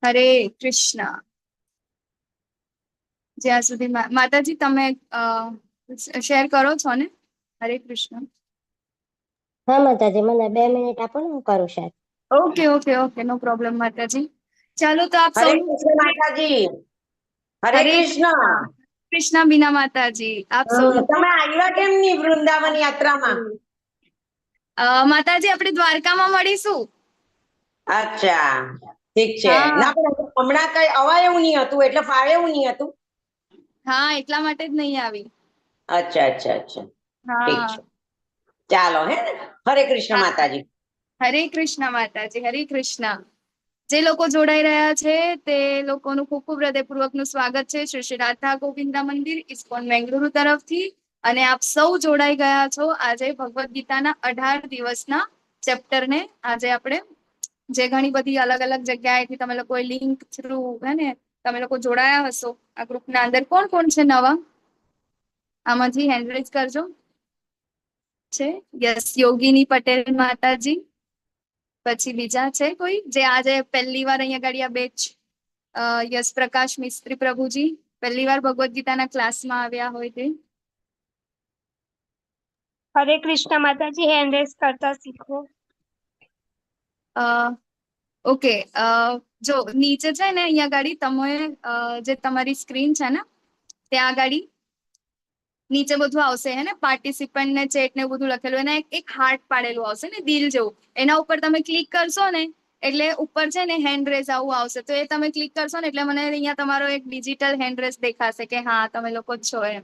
હરે કૃષ્ણ. જ્યાં સુધી માતાજી, તમે શેર કરો છો ને? હરે કૃષ્ણ. હા માતાજી, મને 2 મિનિટ આપો ને, હું કરું share. Okay okay okay no problem માતાજી. ચાલો તો આપ હરે સૌનું કૃષ્ણ માતાજી, હરે હરે કૃષ્ણ. કૃષ્ણ બીના માતાજી, આપ સૌનું તમે આવ્યા કેમ નહીં વૃંદાવન યાત્રામાં? માતાજી, આપણે દ્વારકામાં મળીશું. અચ્છા, ઠીક છે. હા. ના, પણ હમણાં કઈ અવાય એવું નહીં હતું, એટલે ફાવે એવું નહીં હતું. હા, એટલા માટે જ નહીં આવી. અચ્છા અચ્છા અચ્છા ઠીક હા. છે, ચાલો હે ને. હરે કૃષ્ણ માતાજી. હરે કૃષ્ણ માતાજી, હરે કૃષ્ણ. જે લોકો જોડાઈ રહ્યા છે તે લોકોનું ખૂબ ખૂબ હૃદયપૂર્વકનું સ્વાગત છે શ્રી શ્રી રાધા ગોવિંદા મંદિર, ઇસ્કોન બેંગલુરુ તરફથી. અને આપ સૌ જોડાઈ ગયા છો આજે ભગવદ્ ગીતાના 18 દિવસના ચેપ્ટરને. આજે આપણે જે ઘણી બધી અલગ અલગ જગ્યાએથી તમે લોકો લિંક થ્રુ, હે ને, તમે લોકો જોડાયા હશો આ ગ્રુપના અંદર. કોણ કોણ છે નવા આમાંથી? હેન્ડ રેઝ કરજો. છે, યસ, યોગીની પટેલ માતાજી. પછી બીજા છે કોઈ જે આજે પહેલી વાર અહીંયા ગાડી આ બેચ? યસ, પ્રકાશ મિસ્ત્રી પ્રભુજી, પહેલી વાર ભગવદ્ ગીતાના ક્લાસમાં આવ્યા હોય તે. હરે કૃષ્ણ માતાજી, હેન્ડ રેઝ કરતા શીખો. ઓકે, જો નીચે છે ને અહીંયા ગાડી તમે જે તમારી સ્ક્રીન છે ને ત્યાં ગાડી નીચે બધું આવશે, હે ને, પાર્ટિસિપન્ટ ને ચેટ ને એવું બધું લખેલું, એના એક એક હાર્ટ પાડેલું આવશે ને, દિલ જેવું. એના ઉપર તમે ક્લિક કરશો ને એટલે ઉપર છે ને હેન્ડ રેઝ આવું આવશે. તો એ તમે ક્લિક કરશો ને એટલે મને અહીંયા તમારો એક ડિજિટલ હેન્ડ રેઝ દેખાશે કે હા, તમે લોકો જ છો એમ.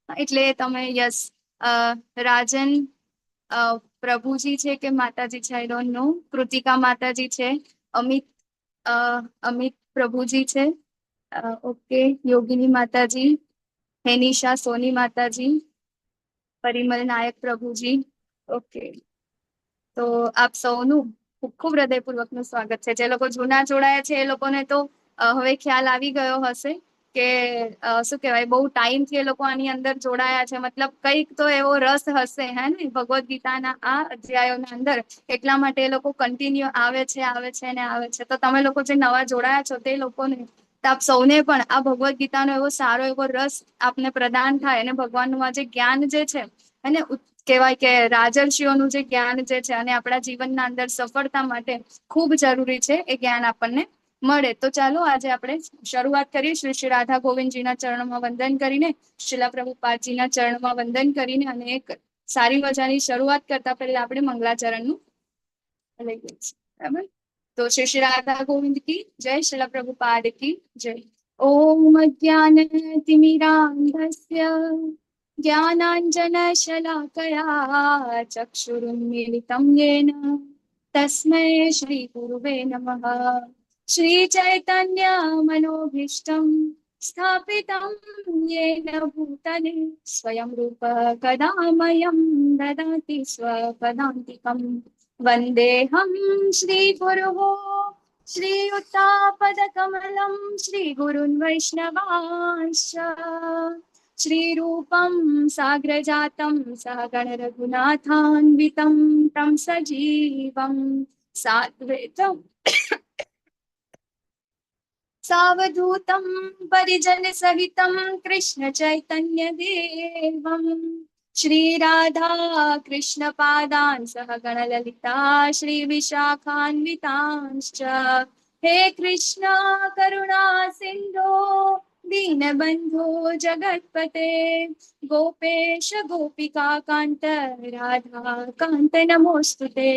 એટલે તમે, યસ, રાજન પ્રભુજી છે કે માતાજી છે, I don't know. Kritika માતાજી છે, અમિત અમિત પ્રભુજી છે, ઓકે, યોગિની માતાજી, હેનિશા સોની માતાજી, પરિમલ નાયક પ્રભુજી. ઓકે, તો આપ સૌનું ખૂબ ખૂબ હૃદયપૂર્વકનું સ્વાગત છે. જે લોકો જૂના જોડાયા છે એ લોકોને તો હવે ખ્યાલ આવી ગયો હશે કે શું કહેવાય, બહુ ટાઈમથી એ લોકો આની અંદર જોડાયા છે, મતલબ કંઈક તો એવો રસ હશે, હે ને, ભગવદ્ ગીતાના આ અધ્યાયોના અંદર, એટલા માટે એ લોકો કન્ટિન્યુ આવે છે, આવે છે ને આવે છે. તો તમે લોકો જે નવા જોડાયા છો તે લોકોને તો આપ સૌને પણ આ ભગવદ્ ગીતાનો એવો સારો એવો રસ આપને પ્રદાન થાય અને ભગવાનનું આ જે જ્ઞાન જે છે અને કહેવાય કે રાજર્ષિઓનું જે જ્ઞાન જે છે અને આપણા જીવનના અંદર સફળતા માટે ખૂબ જરૂરી છે, એ જ્ઞાન આપણને મળે. તો ચાલો આજે આપણે શરૂઆત કરીએ શ્રી શ્રી રાધા ગોવિંદજીના ચરણોમાં વંદન કરીને, શ્રીલા પ્રભુપાદજીના ચરણોમાં વંદન કરીને. અને એક સારી મજાની શરૂઆત કરતા પહેલા આપણે મંગલાચરણનું લઈ લઈશું, બરાબર? તો શ્રી શ્રી રાધા ગોવિંદ કી જય, શ્રીલા પ્રભુપાદ કી જય. ઓમ અજ્ઞાન તિમિરાંધસ્ય જ્ઞાનાંજનશલાકયા ચક્ષુરુન્મીલિतं યેન તસ્મૈ શ્રી ગુરુવે નમઃ. શ્રી ચૈતન્ય મનોભીષ્ટં સ્થાપિतं येन ભૂતલે સ્વયં રૂપ કદા મહ્યં દદાતિ સ્વપદાન્તિકम्. વંદેહં શ્રીગુરુः શ્રીયુતાપદકમलं શ્રીગુરુन् વૈષ્ણવાંશ્ચ શ્રીરૂપं સાગ્રજાतं સહગણ રઘુનાથાન્વિतं तं સજીવं સાદ્વૈતમ સાવધૂतं પરિજન સહિतं કૃષ્ણ ચૈતન્ય દેવમ શ્રી રાધા કૃષ્ણ પાદાન સહ ગણ લલિતા શ્રી વિશાખાન્વિતાંશ્ચ. હે કૃષ્ણ કરુણા સિંધો દીનબંધો જગતપતે ગોપેશ ગોપિકા કાંત રાધા કાંત નમોસ્તુતે.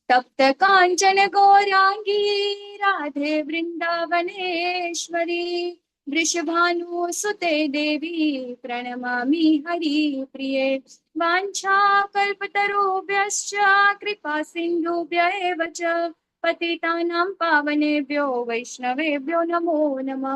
તપ્ત કાંચન ગૌરાંગી રાધે વૃંદાવનેશ્વરી વૃષભાનુસુતે દેવી પ્રણમામિ હરિપ્રિયે. વાંછા કલ્પતરુભ્યશ્ચ કૃપા સિંધુભ્ય એવ ચ પતિતાનાં પાવનેભ્યો વૈષ્ણવેભ્યો નમો નમઃ.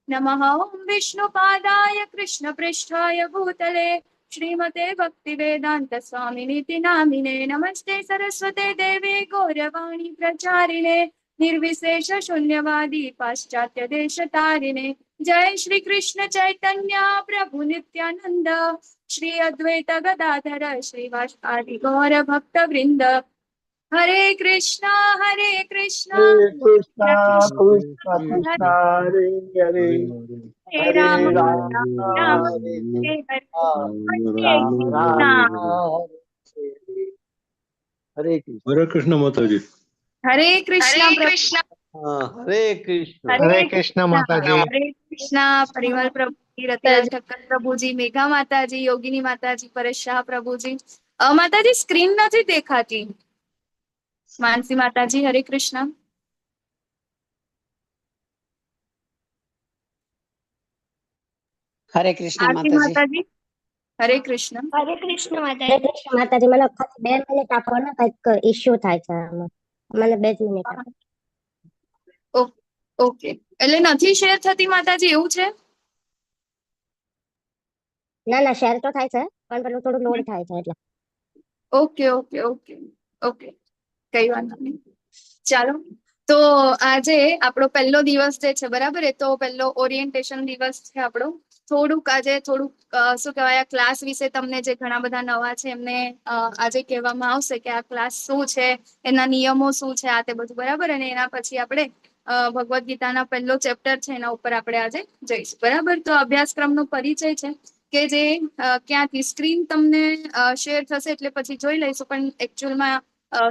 નમઃ ઓમ વિષ્ણુપાદાય કૃષ્ણ પૃષ્ઠાય ભૂતલે શ્રીમતે ભક્તિવેદાંત સ્વામિનિતિ નામિને. નમસ્તે સરસ્વતે દેવે ગૌરવાણી પ્રચારિણે નિર્વિશેષ શૂન્યવાદી પાશ્ચાત્ય દેશ તારિણે. જય શ્રી કૃષ્ણ ચૈતન્ય પ્રભુ નિત્યાનંદ શ્રી અદ્વૈત ગદાધર શ્રીવાસાદિ ગૌર ભક્ત વૃંદ. હરે કૃષ્ણ હરે કૃષ્ણ હરે કૃષ્ણ કૃષ્ણ કૃષ્ણ હરે હરે, હરે હરે રામ રામ રામ હરે હરે હરે. રામ રામ હરે હરે કૃષ્ણ. હરે કૃષ્ણ માતાજી. હરે કૃષ્ણ પ્રભુ. હા, હરે કૃષ્ણ. હરે કૃષ્ણ માતાજી. હરે કૃષ્ણ પરિવાર પ્રભુજી, રતિલાલ ઠક્કર પ્રભુજી, મેઘા માતાજી, યોગિની માતાજી, પરેશ શાહ પ્રભુજી. માતાજી, સ્ક્રીન નથી દેખાતી. માનસી માતાજી, હરે કૃષ્ણ. હરે કૃષ્ણ આરતી માતાજી. માતાજી, હરે કૃષ્ણ. હરે કૃષ્ણ હરે માતાજી. કૃષ્ણ માતાજી, મને ખાલી 2 મિનિટ આપો ને, કંઈક ઇશ્યુ થાય છે આમાં. મને 2 જ મિનિટ આપો. ઓકે, એટલે નથી શેર થતી માતાજી, એવું છે? ના ના, શેર તો થાય છે, પણ પેલું થોડું લોડ થાય છે એટલે. ઓકે ઓકે ઓકે ઓકે, કઈ વાંધો નહીં. ચાલો, તો આજે આપણો પહેલો દિવસ જે છે, બરાબર, એ તો પહેલો ઓરિએન્ટેશન દિવસ છે આપણો. થોડુંક આજે થોડુંક શું કહેવાય, આ ક્લાસ વિશે તમને જે ઘણા બધા નવા છે એમને આજે કહેવામાં આવશે કે આ ક્લાસ શું છે, એના નિયમો શું છે, આ તે બધું, બરાબર. અને એના પછી આપણે ભગવદ્ ગીતાના પહેલો ચેપ્ટર છે એના ઉપર આપણે આજે જઈશું, બરાબર. તો અભ્યાસક્રમનો પરિચય છે કે જે ક્યાંથી સ્ક્રીન તમને શેર થશે એટલે પછી જોઈ લઈશું, પણ એકચ્યુઅલમાં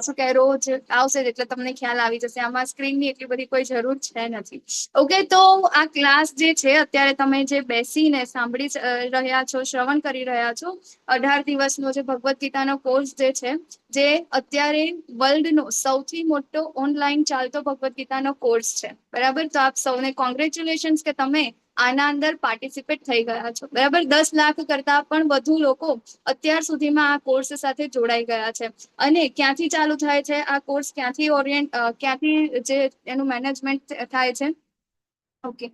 શું કહેવાય, રોજ આવશે જ એટલે તમને ખ્યાલ આવી જશે. આમાં સ્ક્રીનની એટલી બધી કોઈ જરૂર છે નથી. ઓકે, તો આ ક્લાસ જે છે, અત્યારે તમે જે બેસીને સાંભળી રહ્યા છો, શ્રવણ કરી રહ્યા છો, 18 દિવસનો જે ભગવદ્ ગીતાનો કોર્સ જે છે, જે અત્યારે વર્લ્ડનો સૌથી મોટો ઓનલાઈન ચાલતો ભગવદ્ ગીતાનો કોર્સ છે, બરાબર. તો આપ સૌને કોંગ્રેચ્યુલેશન્સ કે તમે આના અંદર પાર્ટિસિપેટ થઈ ગયા છો, બરાબર. 10 લાખ કરતા પણ વધુ લોકો અત્યાર સુધીમાં આ કોર્સ સાથે જોડાઈ ગયા છે. અને ક્યાંથી ચાલુ થાય છે આ કોર્સ, ક્યાંથી ઓરિએન્ટ, ક્યાંથી જે એનું મેનેજમેન્ટ થાય છે? ઓકે,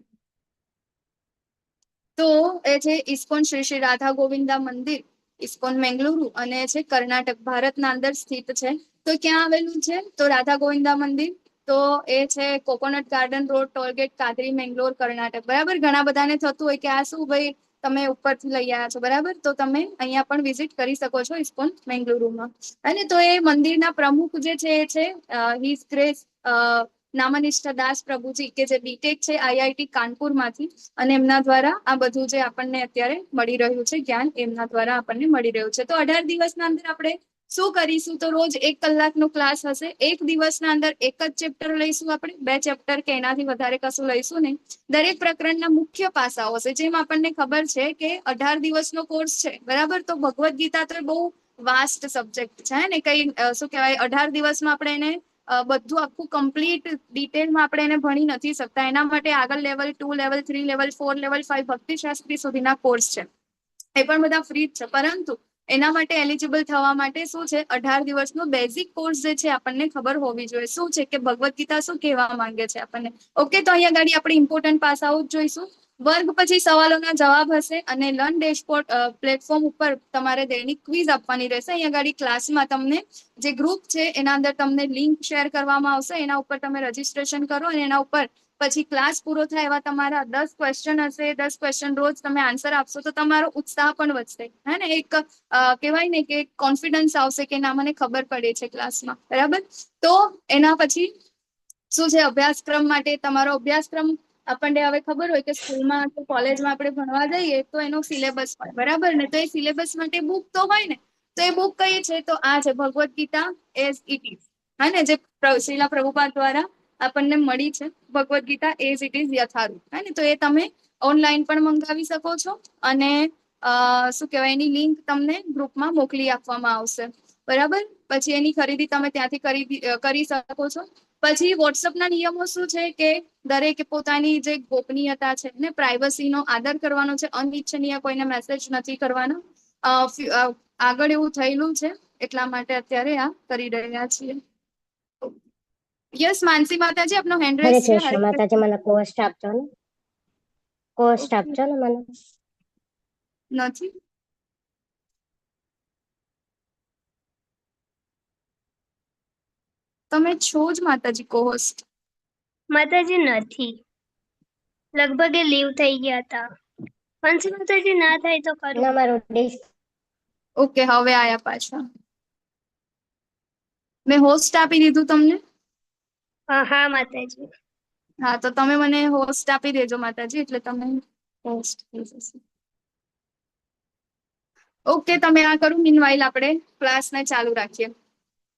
તો એ છે ઇસ્કોન શ્રી શ્રી રાધા ગોવિંદા મંદિર, ઇસ્કોન મેંગલુરુ, અને એ છે કર્ણાટક, ભારતના અંદર સ્થિત છે. તો ક્યાં આવેલું છે? તો રાધા ગોવિંદા મંદિર, તો એ છે coconut garden road, tollgate, Kadri, Mangalore, Karnataka, બરાબર. ઘણા બધાને થતું હોય કે આ શું ભાઈ, તમે ઉપરથી લઈ આવ્યા છો, બરાબર. તો તમે અહીંયા પણ વિઝિટ કરી શકો છો ઇસ્કોન મેંગલુરુમાં. અને તો એ મંદિરના પ્રમુખ જે છે એ છે his grace નામનિષ્ઠ દાસ પ્રભુજી, કે જે બીટેક છે આઈઆઈટી કાનપુરમાંથી, અને એમના દ્વારા આ બધું જે આપણને અત્યારે મળી રહ્યું છે જ્ઞાન, એમના દ્વારા આપણને મળી રહ્યું છે. તો 18 દિવસના અંદર આપણે શું કરીશું? તો રોજ એક કલાકનો ક્લાસ હશે. એક દિવસના અંદર એક જ ચેપ્ટર લઈશું આપણે, બે ચેપ્ટર કે એનાથી વધારે કશું લઈશું નહીં. દરેક પ્રકરણના મુખ્ય પાસાઓ હશે. જેમ આપણને ખબર છે કે 18 દિવસનો કોર્સ છે, બરાબર, તો ભગવદ્ ગીતા તો બહુ વાસ્ટ સબ્જેક્ટ છે ને, કઈ શું કહેવાય, 18 દિવસમાં આપણે એને બધું આખું કમ્પ્લીટ ડિટેલમાં આપણે એને ભણી નથી શકતા. એના માટે આગળ level 2, level 3, level 4, level 5, ભક્તિશાસ્ત્રી સુધીના કોર્સ છે, એ પણ બધા ફ્રી જ છે. પરંતુ એના માટે એલિજિબલ થવા માટે શું છે, 18 દિવસનો બેઝિક કોર્સ જે છે આપણને ખબર હોવી જોઈએ, શું છે કે ભગવદ્ ગીતા શું કહેવા માંગે છે આપણને. ઓકે, તો અહીંયા આગળ આપણે ઇમ્પોર્ટન્ટ પાસાઓ જ જોઈશું. વર્ગ પછી સવાલોના જવાબ હશે અને લર્ન ડેશબોર્ડ પ્લેટફોર્મ ઉપર તમારે દૈનિક ક્વિઝ આપવાની રહેશે. અહીંયા આગળ ક્લાસમાં તમને જે ગ્રુપ છે એના અંદર તમને લિંક શેર કરવામાં આવશે, એના ઉપર તમે રજીસ્ટ્રેશન કરો અને એના ઉપર પછી ક્લાસ પૂરો થાય એવા તમારા 10 ક્વેશ્ચન હશે. 10 ક્વેશ્ચન રોજ તમે આન્સર આપશો તો તમારો ઉત્સાહ પણ વધશે, હે ને? એક કહેવાય ને કે કોન્ફિડન્સ આવશે કે ના, મને ખબર પડે છે ક્લાસમાં, બરાબર. તો એના પછી શું છે, અભ્યાસક્રમ માટે તમારો અભ્યાસક્રમ આપણને હવે ખબર હોય કે સ્કૂલમાં કે કોલેજમાં આપણે ભણવા જઈએ તો એનો સિલેબસ હોય, બરાબર ને? તો એ સિલેબસ માટે બુક તો હોય ને? તો એ બુક કઈ છે? તો આ છે Bhagavad Gita as it is, હા ને, જે શ્રીલા પ્રભુપાદ દ્વારા આપણને મળી છે, Bhagavad Gita as it is, યથારૂપ, હે ને? તો એ તમે ઓનલાઈન પણ મંગાવી શકો છો અને શું કહેવાય, એની લિંક તમને ગ્રુપમાં મોકલી આપવામાં આવશે, બરાબર. પછી એની ખરીદી તમે ત્યાંથી કરી શકો છો. પછી વોટ્સઅપના નિયમો શું છે કે દરેકે પોતાની જે ગોપનીયતા છે ને પ્રાઇવસીનો આદર કરવાનો છે. અનિચ્છનીય કોઈને મેસેજ નથી કરવાનો. આગળ એવું થયેલું છે એટલા માટે અત્યારે આ કરી રહ્યા છીએ. યસ, માનસી માતાજી, આપનો હેન્ડ હરે રેઝ છે. કૃષ્ણ હરે માતાજી, મને કોસ્ટ આપજો ને, કોસ્ટ ઓકે. આપજો ને મને. નથી. તમે છો જ માતાજી કોહોસ્ટ. માતાજી નથી, લગભગ એ લીવ થઈ ગયા હતા. માનસી માતાજી, ના થાય તો કરું. ના, મારું ડિસ્ક ઓકે, હવે આયા પાછા. મેં હોસ્ટ આપી દીધું તમને. હા હા માતાજી. હા, તો તમે મને હોસ્ટ આપી દેજો માતાજી, એટલે તમે હોસ્ટ થઈ જશે. ઓકે, તમે આ કરું, મીનવાઇલ આપણે ક્લાસને ચાલુ રાખીએ.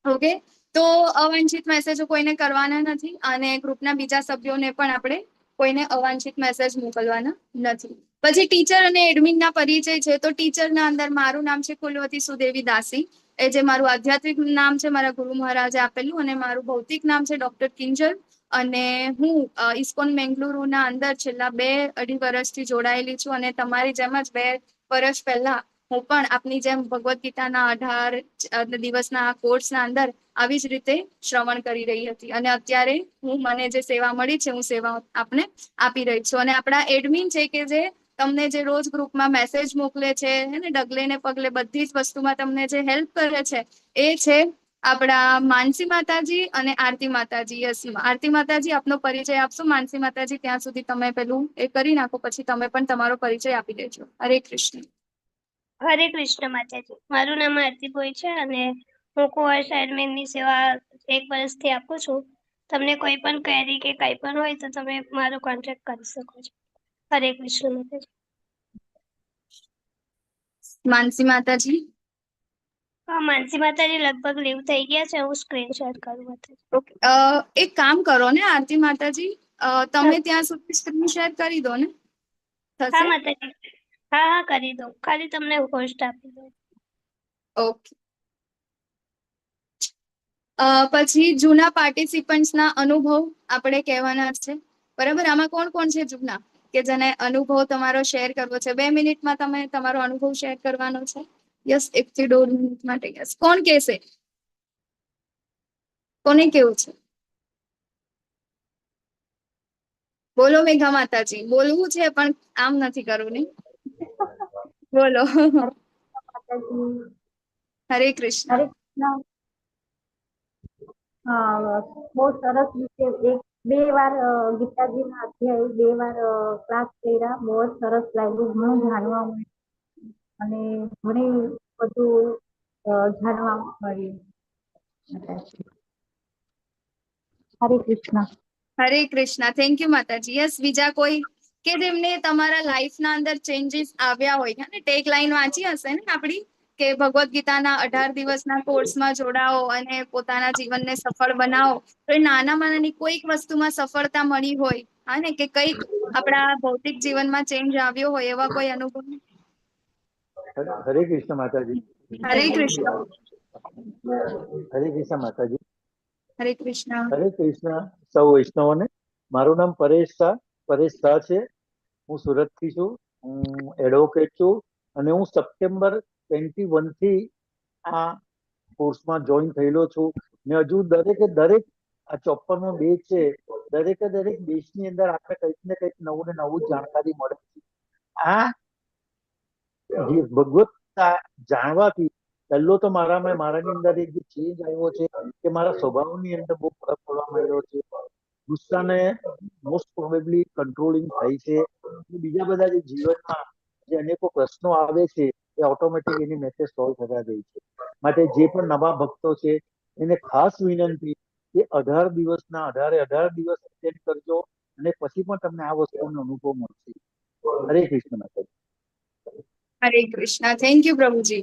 ઓકે, તો અવાંછિત મેસેજો કોઈને કરવાના નથી અને ગ્રુપના બીજા સભ્યોને પણ આપણે કોઈને અવાંછિત મેસેજ મોકલવાના નથી. પછી ટીચર અને એડમિનના પરિચય છે. તો ટીચરના અંદર મારું નામ છે કુલવતી સુદેવી દાસી, એ જે મારું આધ્યાત્મિક નામ છે મારા ગુરુ મહારાજે આપેલું, અને મારું ભૌતિક નામ છે ડોક્ટર કિંજલ. અને હું ઇસ્કોન મેંગલુરુના અંદર છેલ્લા 2-2.5 વર્ષથી જોડાયેલી છું અને તમારી જેમ જ 2 વર્ષ પહેલા હું પણ આપની જેમ ભગવદ્ ગીતાના 18 દિવસના કોર્સના અંદર આવી જ રીતે શ્રવણ કરી રહી હતી અને અત્યારે હું મને જે સેવા મળી છે હું સેવા આપને આપી રહી છું. અને આપણા એડમિન છે કે જે તમને જે રોજ ગ્રુપમાં મેસેજ મોકલે છે ને, ડગલે ને પગલે બધી જ વસ્તુમાં તમને જે હેલ્પ કરે છે એ છે આપણા માનસી માતાજી અને આરતી માતાજી. યસ, આરતી માતાજી આપનો પરિચય આપશો? માનસી માતાજી ત્યાં સુધી તમે પેલું એ કરી નાખો, પછી તમે પણ તમારો પરિચય આપી દેજો. હરે કૃષ્ણ. હરે કૃષ્ણ માતાજી, મારું નામ આરતી ભોઈ છે અને હું કોર્સ એડમિનની સેવા 1 વર્ષથી આપું છું. તમને કોઈ પણ ક્વેરી કે કંઈ પણ હોય તો તમે મારો કોન્ટેક્ટ કરી શકો છો. હરે કૃષ્ણ માતાજી. માનસી માતાજી. હા, માનસી માતાજી લગભગ લીવ થઈ ગયા છે, હું સ્ક્રીન શેર કરું માતાજી. ઓકે, એક કામ કરો ને આરતી માતાજી, તમે ત્યાં સુધી સ્ક્રીન શેર કરી દો ને. હા થશે? માતાજી, હા હા કરી દઉં, ખાલી તમને હોસ્ટ આપી દઉં. ઓકે. પછી જૂના પાર્ટિસિપન્ટ્સના અનુભવ આપણે કહેવાના છે, બરાબર? આમાં કોણ કોણ છે જૂના કે જેને અનુભવ તમારો શેર કરવો છે? 2 મિનિટમાં તમે તમારો અનુભવ શેર કરવાનો છે. યસ, 1 થી 1.5 મિનિટ માટે. યસ, કોણ કહેશે? કોને કેવું છે? બોલો મેઘા માતાજી. બોલવું છે પણ આમ નથી કરવું નહીં. બોલો. હરે કૃષ્ણ. હરે કૃષ્ણ. હા, બહુ સરસ રીતે 1-2 વાર ગીતાજીના અધ્યાય 2 વાર ક્લાસ કર્યા, બહુ જ સરસ લાગ્યું, ઘણું જાણવા મળ્યું અને ઘણી બધું જાણવા મળ્યું. હરે કૃષ્ણ. હરે કૃષ્ણ, thank you માતાજી. યસ, બીજા કોઈ કે જેમને તમારા લાઈફના અંદર ચેન્જીસ આવ્યા હોય? અને ટેગ લાઈન વાંચી હશે ને આપણી કે ભગવદ્ ગીતાના 18 દિવસના કોર્સમાં જોડાઓ અને પોતાના જીવનને સફળ બનાવો. તો એ નાનામાં નાની કોઈક વસ્તુમાં સફળતા મળી હોય, હા ને, કે કંઈક આપણા ભૌતિક જીવનમાં ચેન્જ આવ્યો હોય, એવા કોઈ અનુભવ? હરે કૃષ્ણ માતાજી. હરે કૃષ્ણ. હરે કૃષ્ણ માતાજી. હરે કૃષ્ણ. હરે કૃષ્ણ સૌ વૈષ્ણવોને. મારું નામ પરેશ શાહ, પરેશ શાહ છે. હું સુરતથી છું, હું એડવોકેટ છું અને હું સપ્ટેમ્બર 21 થી આ કોર્સમાં જોઈન થયેલો છું ને હજુ દરેકે દરેક આ 54મો બેચ છે, દરેકે દરેક બેચની અંદર આપણે કંઈક ને કંઈક નવું ને નવું જ જાણકારી મળે છે. આ જે ભગવદ્ગીતા જાણવાથી પહેલો તો મારાની અંદર એક જે ચેન્જ આવ્યો છે કે મારા સ્વભાવની અંદર બહુ ફરક પડવા માંડ્યો છે. ગુસ્સાને મોસ્ટ પ્રોબેબલી કંટ્રોલિંગ થાય છે. બીજા બધા જે જીવનમાં જે અનેકો પ્રશ્નો આવે છે એ ઓટોમેટિક એની મેથે સોલ્વ થતા જાય છે. માટે જે પણ નવા ભક્તો છે એને ખાસ વિનંતી કે 18 દિવસના 18 દિવસ અટેન્ડ કરજો અને પછી પણ તમને આ વસ્તુનો અનુભવ મળશે. હરે કૃષ્ણ માતાજી. હરે કૃષ્ણ, thank you Prabhuji.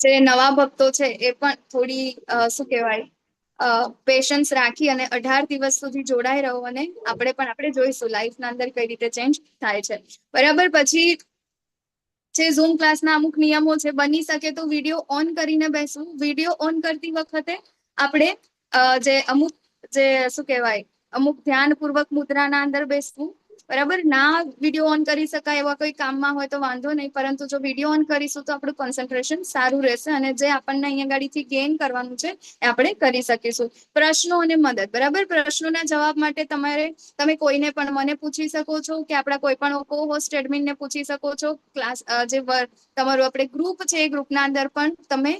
જે નવા ભક્તો છે એ પણ થોડી શું કહેવાય, પેશન્સ રાખી અને 18 દિવસ સુધી જોડાઈ રહો અને આપણે પણ આપણે જોઈશું લાઈફના અંદર કઈ રીતે ચેન્જ થાય છે, બરાબર? પછી જે ઝૂમ ક્લાસના અમુક નિયમો છે, બની શકે તો વિડીયો ઓન કરીને બેસવું. વિડીયો ઓન કરતી વખતે આપણે જે અમુક જે શું કહેવાય, અમુક ધ્યાનપૂર્વક મુદ્રાના અંદર બેસવું, બરાબર? ના વિડીયો ઓન કરી શકાય એવા કોઈ કામમાં હોય તો વાંધો નહીં, પરંતુ જો વિડીયો ઓન કરીશું તો આપણું કોન્સન્ટ્રેશન સારું રહેશે અને જે આપણને અહીંયા ગાડીથી ગેઇન કરવાનું છે એ આપણે કરી શકીશું. પ્રશ્નો અને મદદ, બરાબર? પ્રશ્નોના જવાબ માટે તમે કોઈને પણ મને પૂછી શકો છો કે આપણા કોઈ પણ કો હોસ્ટ એડમિનને પૂછી શકો છો. ક્લાસ જે તમારું આપણે ગ્રુપ છે એ ગ્રુપના અંદર પણ તમે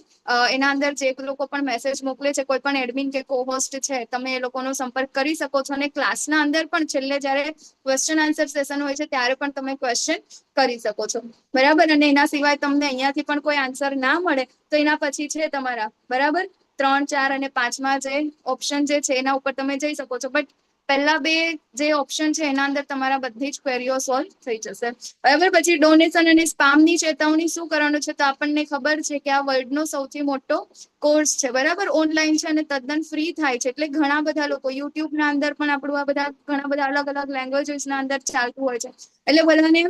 એના અંદર જે લોકો પણ મેસેજ મોકલે છે, કોઈ પણ એડમિન કે કો હોસ્ટ છે, તમે એ લોકોનો સંપર્ક કરી શકો છો. અને ક્લાસના અંદર પણ છેલ્લે જ્યારે ક્વેશ્ચન Question answer session હોય છે ત્યારે પણ તમે ક્વેશ્ચન કરી શકો છો, બરાબર? અને એના સિવાય તમને અહીંયાથી પણ કોઈ આન્સર ના મળે તો એના પછી છે તમારા, બરાબર, 3, 4 અને 5માં જે ઓપ્શન જે છે એના ઉપર તમે જઈ શકો છો. બટ પહેલા બે જે ઓપ્શન છે એના અંદર તમારા બધી જ ક્વેરીઓ સોલ્વ થઈ જશે, બરાબર? પછી ડોનેશન અને સ્પામની ચેતવણી, શું કરવાનું છે? તો આપણને ખબર છે કે આ વર્લ્ડનો સૌથી મોટો કોર્સ છે, બરાબર, ઓનલાઈન છે અને તદ્દન ફ્રી થાય છે. એટલે ઘણા બધા લોકો યુટ્યુબના અંદર પણ આપણું આ બધા ઘણા બધા અલગ અલગ લેંગ્વેજીસના અંદર ચાલતું હોય છે. એટલે બધાને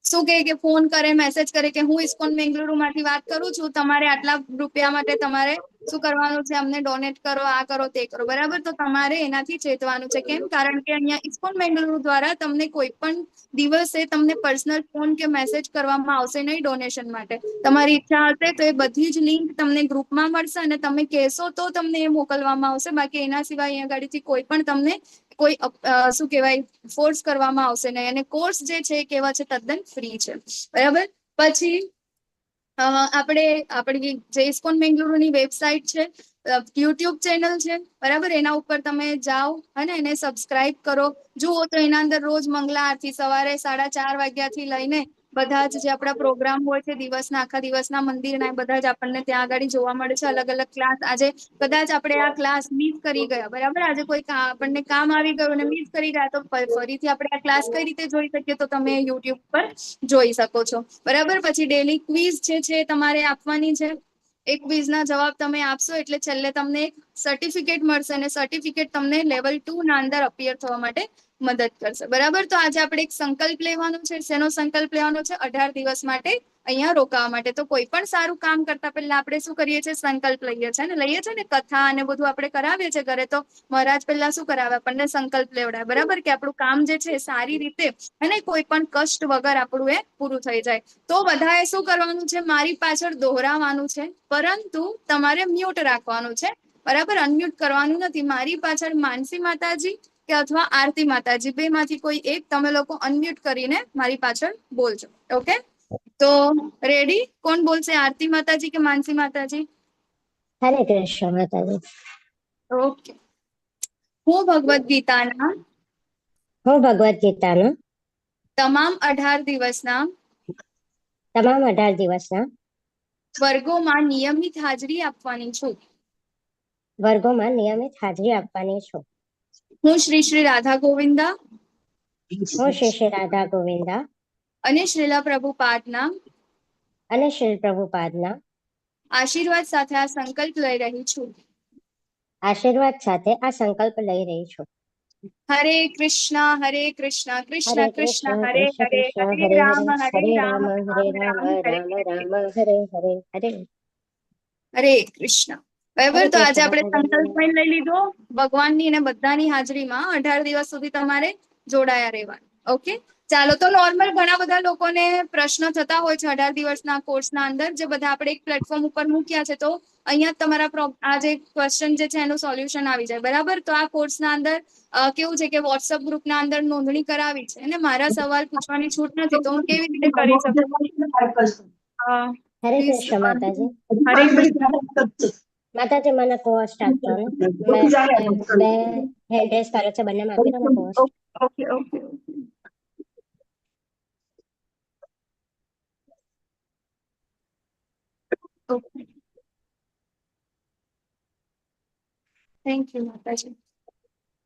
શું કહે કે ફોન કરે, મેસેજ કરે કે હું ઇસ્કોન બેંગલુરુમાંથી વાત કરું છું, તમારે આટલા રૂપિયા માટે તમારે શું કરવાનું છે, અમને ડોનેટ કરો, આ કરો, તે કરો, બરાબર? તો તમારે એનાથી ચેતવાનું છે. કેમ? કારણ કે અહીંયા ઇસ્કોન બેંગલુરુ દ્વારા તમને કોઈ પણ દિવસે તમને પર્સનલ ફોન કે મેસેજ કરવામાં આવશે નહીં ડોનેશન માટે. તમારી ઈચ્છા હશે તો એ બધી જ લિંક તમને ગ્રુપમાં મળશે અને તમે કહેશો તો તમને એ મોકલવામાં આવશે. બાકી એના સિવાય અહીંયા ગાડીથી કોઈ પણ તમને કોઈ શું કહેવાય, ફોર્સ કરવામાં આવશે નહીં. અને કોર્સ જે છે એ કેવા છે? તદ્દન ફ્રી છે, બરાબર? પછી આપણે આપણી જે ઇસ્કોન બેંગલુરુની વેબસાઇટ છે, યુટ્યુબ ચેનલ છે, બરાબર, એના ઉપર તમે જાઓ અને એને સબસ્ક્રાઇબ કરો, જુઓ તો એના અંદર રોજ મંગલા આરતી સવારે 4:30 વાગ્યાથી લઈને બધા જ જે આપણા પ્રોગ્રામ હોય છે દિવસના, આખા દિવસના મંદિરના, એ બધા જ આપણને ત્યાં આગળ જોવા મળે છે. અલગ અલગ ક્લાસ, આજે કદાચ આપણે આ ક્લાસ મિસ કરી ગયા, બરાબર, આજે કોઈ આપણને કામ આવી ગયું અને મિસ કરી ગયા, તો ફરીથી આપણે આ ક્લાસ કઈ રીતે જોઈ શકીએ? તો તમે યુટ્યુબ પર જોઈ શકો છો, બરાબર? પછી ડેલી ક્વિઝ જે છે તમારે આપવાની છે. એ ક્વિઝના જવાબ તમે આપશો એટલે છેલ્લે તમને એક સર્ટિફિકેટ મળશે અને સર્ટિફિકેટ તમને લેવલ 2 ના અંદર અપિયર થવા માટે મદદ કરશે, બરાબર? તો આજે આપણે એક સંકલ્પ લેવાનો છે. શેનો સંકલ્પ લેવાનો છે? 18 દિવસ માટે અહીંયા રોકાવા માટે. તો કોઈ પણ સારું કામ કરતા પહેલા આપણે શું કરીએ છીએ? સંકલ્પ લઈએ છીએ ને, લઈએ છીએ ને, કથા અને બધું આપણે કરાવીએ છીએ ઘરે, તો મહારાજ પહેલા શું કરાવે? આપણને સંકલ્પ લેવડાવે, બરાબર, કે આપણું કામ જે છે સારી રીતે અને કોઈ પણ કષ્ટ વગર આપણું એ પૂરું થઈ જાય. તો બધાએ શું કરવાનું છે? મારી પાછળ દોહરાવાનું છે, પરંતુ તમારે મ્યુટ રાખવાનું છે, બરાબર, અનમ્યુટ કરવાનું નથી. મારી પાછળ માનસી માતાજી કે અથવા આરતી માતાજી, બે માંથી કોઈ એક, તમે લોકો અનમ્યુટ કરીને મારી પાછળ બોલજો. ઓકે, તો રેડી? કોણ બોલશે, આરતી માતાજી કે માનસી માતાજી? હરે કૃષ્ણ માતાજી. ઓકે. હું ભગવદ્ ગીતાના હું ભગવદ્ ગીતાના તમામ 18 દિવસના તમામ 18 દિવસના વર્ગોમાં નિયમિત હાજરી આપવાની છું. વર્ગોમાં નિયમિત હાજરી આપવાની છું. હું શ્રી શ્રી રાધા ગોવિંદા હું શ્રી શ્રી રાધા ગોવિંદા અને શ્રીલા પ્રભુપાદના અને શ્રી પ્રભુપાદના આશીર્વાદ સાથે આ સંકલ્પ લઈ રહી છું. આશીર્વાદ સાથે આ સંકલ્પ લઈ રહી છું. હરે કૃષ્ણ હરે કૃષ્ણ કૃષ્ણ હરે કૃષ્ણ કૃષ્ણ હરે કૃષ્ણ હરે કૃષ્ણ હરે હરે રામ હરે હરે હરે રામ રામ હરે રામ રામ રામ હરે રામ હરે રામ હરે હરે હરે હરે કૃષ્ણ. બરાબર, હરે તો આજે કૃષ્ણ આપણે માતાજી. સંકલ્પ પણ લઈ લીધો ભગવાનની અને બધાની હાજરીમાં 18 દિવસ સુધી તમારે જોડાયા રહેવાનું. ઓકે, ચાલો. તો નોર્મલ ઘણા બધા લોકોને પ્રશ્ન થતા હોય છે 18 દિવસના કોર્સના અંદર, જે બધા આપણે એક પ્લેટફોર્મ ઉપર મૂક્યા છે, તો અહીંયા તમારા આ જે ક્વેશ્ચન જે છે એનું સોલ્યુશન આવી જાય, બરાબર? તો આ કોર્સના અંદર કેવું છે કે વોટ્સઅપ ગ્રુપના અંદર નોંધણી કરાવી છે અને મારા સવાલ પૂછવાની છૂટ નથી, તો હું કેવી રીતે કરી શકું? હરે પ્લીઝ. કૃષ્ણ માતાજી. હરે કૃષ્ણ માતાજી, મને કોસ્ટ આપજો ને. મેં બે હેન્ડ રેઝ કર્યો છે, બંનેમાં આપી દો ને cost. Okay okay okay, thank you માતાજી.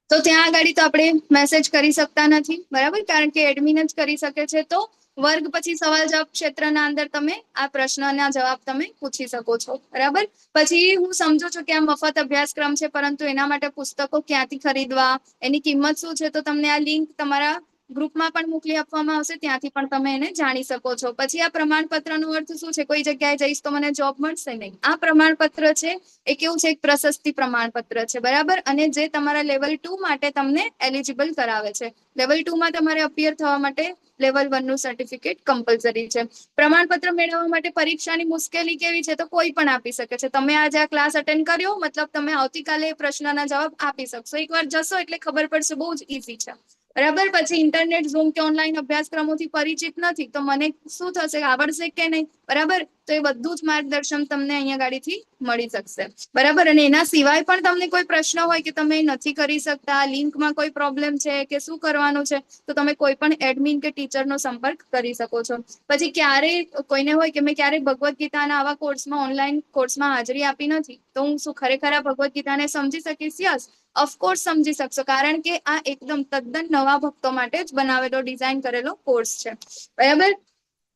તો ત્યાં આગળ તો આપણે મેસેજ કરી શકતા નથી, બરાબર, કારણ કે એડમિન જ કરી શકે છે. તો વર્ગ પછી સવાલ જવાબ ક્ષેત્રના અંદર તમે આ પ્રશ્નના જવાબ તમે પૂછી શકો છો, બરાબર? પછી હું સમજુ છું કે આ મફત અભ્યાસક્રમ છે, પરંતુ એના માટે પુસ્તકો ક્યાંથી ખરીદવા, એની કિંમત શું છે, તો તમને આ લિંક તમારા ગ્રુપમાં પણ મોકલી આપવામાં આવશે, ત્યાંથી પણ તમે એને જાણી શકો છો. પછી આ પ્રમાણપત્રનો અર્થ શું છે? કોઈ જગ્યાએ જઈશ તો મને જોબ મળશે નહીં? આ પ્રમાણપત્ર છે એ કેવું છે? એક પ્રશસ્તિ પ્રમાણપત્ર છે, બરાબર, અને જે તમારા લેવલ 2 માટે તમને એલિજિબલ કરાવે છે. લેવલ 2 માં તમારે અપિયર થવા માટે લેવલ 1 નું સર્ટિફિકેટ કમ્પલસરી છે. પ્રમાણપત્ર મેળવવા માટે પરીક્ષાની મુશ્કેલી કેવી છે? તો કોઈ પણ આપી શકે છે. તમે આજે આ ક્લાસ અટેન્ડ કર્યો, મતલબ તમે આવતીકાલે પ્રશ્નના જવાબ આપી શકશો. એકવાર જશો એટલે ખબર પડશે, બહુ જ ઈઝી છે, બરાબર? પછી ઇન્ટરનેટ, ઝૂમ કે ઓનલાઈન અભ્યાસક્રમોથી પરિચિત નથી, તો મને શું થશે, આવડશે કે નહીં? બરાબર? તો એ બધું જ માર્ગદર્શન તમને અહીંયા ગાડીથી મળી શકશે, બરાબર? અને એના સિવાય પણ તમને કોઈ પ્રશ્ન હોય કે તમે નથી કરી શકતા, લિંકમાં કોઈ પ્રોબ્લેમ છે કે શું કરવાનું છે, તો તમે કોઈ પણ એડમિન કે ટીચરનો સંપર્ક કરી શકો છો. પછી ક્યારેય કોઈને હોય કે મેં ક્યારેય ભગવદ્ ગીતાના આવા કોર્સમાં, ઓનલાઈન કોર્સમાં હાજરી આપી નથી, તો હું શું ખરેખર આ ભગવદ્ ગીતાને સમજી શકીશ? યસ, ઓફકોર્સ સમજી શકશો, કારણ કે આ એકદમ તદ્દન નવા ભક્તો માટે જ બનાવેલો, ડિઝાઇન કરેલો કોર્સ છે, બરાબર?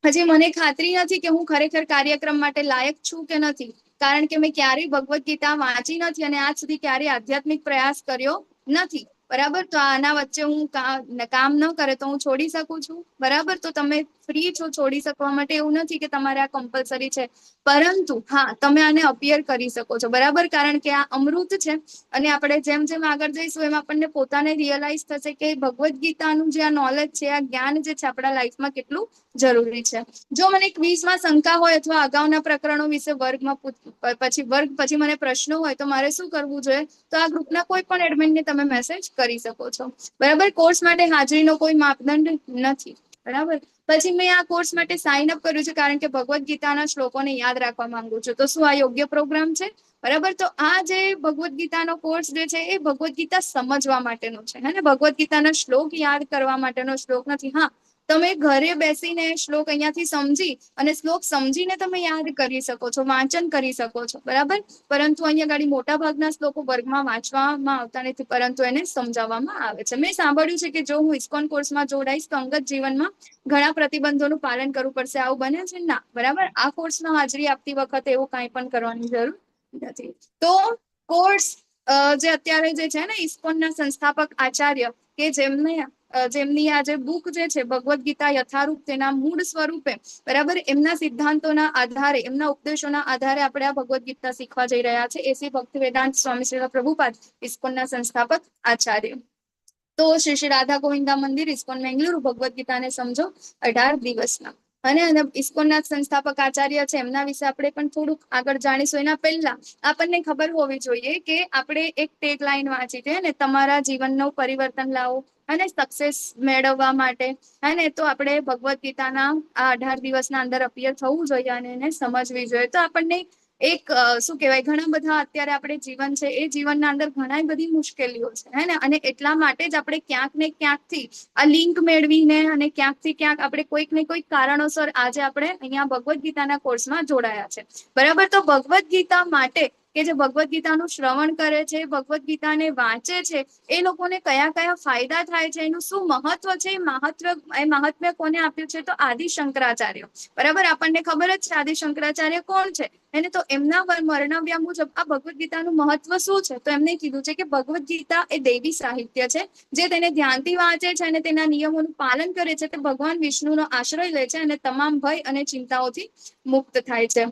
હજી મને ખાતરી નથી કે હું ખરેખર કાર્યક્રમ માટે લાયક છું કે નથી, કારણ કે મેં ક્યારેય ભગવદ્ ગીતા વાંચી નથી અને આજ સુધી ક્યારેય આધ્યાત્મિક પ્રયાસ કર્યો નથી, બરાબર? તો આના વચ્ચે હું કામ ન કરે તો હું છોડી શકું છું, બરાબર? તો તમે ફ્રી છો છોડી શકવા માટે, એવું નથી કે તમારે આ કમ્પલસરી છે, પરંતુ હા, તમે આને અપિયર કરી શકો છો, બરાબર? કારણ કે આ અમૃત છે અને આપણે જેમ જેમ આગળ જઈશું એમ આપણને પોતાને રિયલાઇઝ થશે કે ભગવદ્ ગીતાનું જે આ નોલેજ છે, આ જ્ઞાન જે છે, આપણા લાઈફમાં કેટલું જરૂરી છે. જો મને ક્વિઝમાં શંકા હોય અથવા અગાઉના પ્રકરણો વિશે વર્ગમાં પછી વર્ગ પછી મને પ્રશ્નો હોય તો મારે શું કરવું જોઈએ? તો આ ગ્રુપના કોઈ પણ એડમિનને તમે મેસેજ કરી શકો છો, બરાબર? કોર્સ માટે હાજરીનો કોઈ માપદંડ નથી, બરાબર? પછી મેં આ કોર્સ માટે સાઇન અપ કર્યું છે કારણ કે ભગવદ્ ગીતાના શ્લોકોને યાદ રાખવા માંગુ છું, તો શું આ યોગ્ય પ્રોગ્રામ છે? બરાબર? તો આ જે ભગવદ્ ગીતાનો કોર્સ જે છે એ ભગવદ્ ગીતા સમજવા માટેનો છે, હે ને? ભગવદ્ ગીતાના શ્લોક યાદ કરવા માટેનો શ્લોક નથી. હા, તમે ઘરે બેસીને શ્લોક અહીંયાથી સમજી અને શ્લોક સમજીને તમે યાદ કરી શકો છો, વાંચન કરી શકો છો, બરાબર? પરંતુ અહીંયા ગાડી મોટા ભાગના શ્લોકો વર્ગમાં વાંચવામાં આવતા નથી, પરંતુ એને સમજાવવામાં આવે છે. મેં સાંભળ્યું છે કે જો હું ઇસ્કોન કોર્સમાં જોડાઈશ તો અંગત જીવનમાં ઘણા પ્રતિબંધોનું પાલન કરવું પડશે, આવું બને છે? ના, બરાબર? આ કોર્સમાં હાજરી આપતી વખતે એવું કાંઈ પણ કરવાની જરૂર નથી. તો કોર્સ જે અત્યારે જે છે ને, ઇસ્કોનના સંસ્થાપક આચાર્ય કે જેમને જેમની આ જે બુક જે છે ભગવદ્ ગીતા યથારૂપ, તેના મૂળ સ્વરૂપે, બરાબર, એમના સિદ્ધાંતોના આધારે, એમના ઉપદેશોના આધારે આપણે આ ભગવદ્ ગીતા શીખવા જઈ રહ્યા છે. એસી ભક્તિ વેદાંત સ્વામી શ્રી પ્રભુપાદ, ઇસ્કોનના સંસ્થાપક આચાર્ય. તો શ્રી શ્રી રાધા ગોવિંદા મંદિર, ઇસ્કોન મેંગલુરુ, ભગવદ્ ગીતાને સમજો 18 દિવસના. અને અને ઇસ્કોનના સંસ્થાપક આચાર્ય છે, એમના વિશે આપણે પણ થોડુંક આગળ જાણીશું. એના પહેલા આપણને ખબર હોવી જોઈએ કે આપણે એક ટેગ લાઈન વાંચી છે ને, તમારા જીવનનું પરિવર્તન લાવો અને સક્સેસ મેળવવા માટે, અને તો આપણે ભગવદ્ ગીતાના આ 18 દિવસના અંદર અપિયર થવું જોઈએ અને એને સમજવી જોઈએ. તો આપણને એક શું કહેવાય, ઘણા બધા અત્યારે આપણે જીવન છે એ જીવનના અંદર ઘણા બધી મુશ્કેલીઓ છે, હે ને? અને એટલા માટે જ આપણે ક્યાંક ને ક્યાંકથી આ લિંક મેળવીને અને ક્યાંકથી ક્યાંક આપણે કોઈક ને કોઈક કારણોસર આજે આપણે અહીંયા ભગવદ્ ગીતાના કોર્સમાં જોડાયા છે, બરાબર? તો ભગવદ્ ગીતા માટે કે જે ભગવદ્ ગીતાનું શ્રવણ કરે છે, ભગવદ્ ગીતાને વાંચે છે, એ લોકોને કયા કયા ફાયદા થાય છે, એનું શું મહત્વ છે, એ મહાત્મ્ય કોને આપ્યું છે? તો આદિ શંકરાચાર્ય, બરાબર? આપણને ખબર જ છે આદિ શંકરાચાર્ય કોણ છે એને. તો એમના વર્ણવ્યા મુજબ આ ભગવદ્ ગીતાનું મહત્વ શું છે? તો એમને કીધું છે કે ભગવદ્ ગીતા એ દૈવી સાહિત્ય છે. જે તેને ધ્યાનથી વાંચે છે અને તેના નિયમોનું પાલન કરે છે તે ભગવાન વિષ્ણુનો આશ્રય લે છે અને તમામ ભય અને ચિંતાઓથી મુક્ત થાય છે.